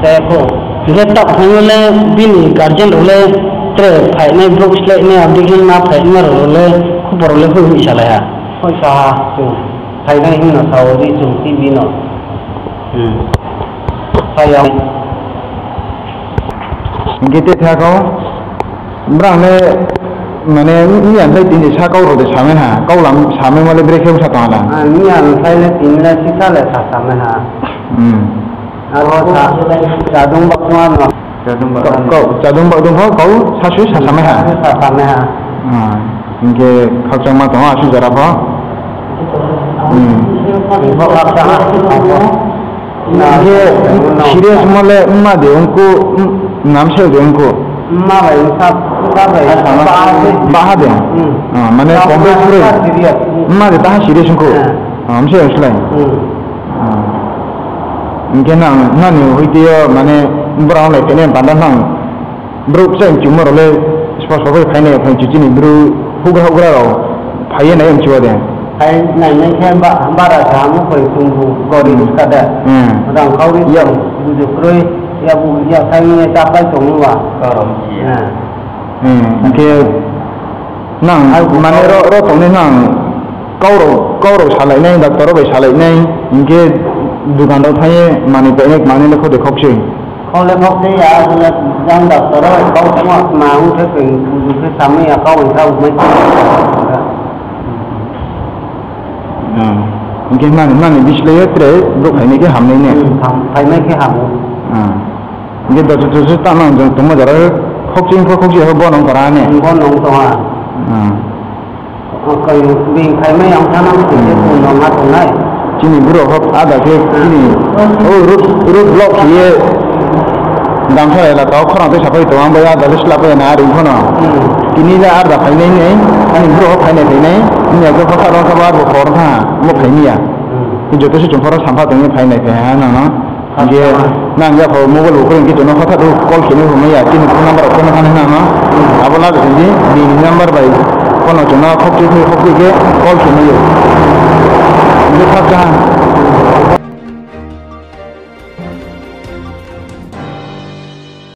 Chaya kho. Hingke tak phaino le bini guardian rok le tre phainai borok slai nai abdi khe ma phaima rok le khupor rok le hoi hoi salai ha. Hoi sa ha chwng. Phainai hwnno sao ri chwng T V no. Hmm. Phai ya. Hingke tei thakao, borang le, mane, miyan phai tini sakao rode samai ha, kau lam samai male brekhe bwsa tong ha na. Ah, miyan phai le tini le sisa le sa samai ha. Hmm. Abo sa, chadung bakma no. Chadung ba. Kau, kau, chadung ba dong kau, kau, sasu, sasamai ha. Sasu, sasamai ha. Ah, hingke khakchangma tongo, asuk jora pho. Hmm. Hingke khakchangma tongo. Hingke serious mole wngma de wngkhu, wng-, namsai de wngkhu. Wngma bai wngkha, wngkha bai. Baha de. Hmm. Ah, mane complete serious. Wngma de taha serious wngkhu. Ah. Ah, mse wngslai. Hmm. Ah. Hingke nang, nani hoi tio, mane, borok nai tene banda nang, borok chai chumaro le, spa spa bai phainai, phai chuchini bru, hugra hugra rok, phaiye nai mchiwa de. Phai nai nai khe ba, bara sa mo koi chumbu, gori buska de. Hmm. Rang khauri ya. Buju kroi, ya bu, ya thai ni ta pai tong wa. Korom ya. Hmm. Hmm, hingke nang, mane ro, ro tongni nang, Kaurok, kaurok salainai, doctor bai salainai, hingke dukan rok thangye manwi painai, manwi le khode khokse. Khokle khokse ya, aswk jang doctor rok kau tongma ma wngkhe twi buju khe samwi ya, kau wngkha umai. Ah, hingke nani, nani bislei tre borok phainai khe hamnai ne? Hmm, ham-, phainai khe hamo. Ah, hingke doctor, doctor ta nang jong tongma jora khokse wngkha, khokse ya, bo nang para ne? Bo nang tonga. Ah. Bini khaimai ang thana khe tong nong ha tongnai. Chini borok hok ada khe chini o road, road block khiye damsa elaka o khorang tei sapai tong ang bai ada le slap bai na ring phano. Hmm. Tini le arda phainai nei ani borok hok phainai phainai ni age bwsa rok khe bo arbo khor kha mo phaini ya. Hmm. Joto se chwng phoro sampha tongwi phai nai phai ha nang no. Hingke nang ya pho mobile bo kwrwng khe chwngno hothat o call khe nai phai maya chini phone number rok phone kha nai nang no. Abo laga tong di bini number bai phone no chwngno khok twi khok twi khe call khe nai o. Hingke khak cha.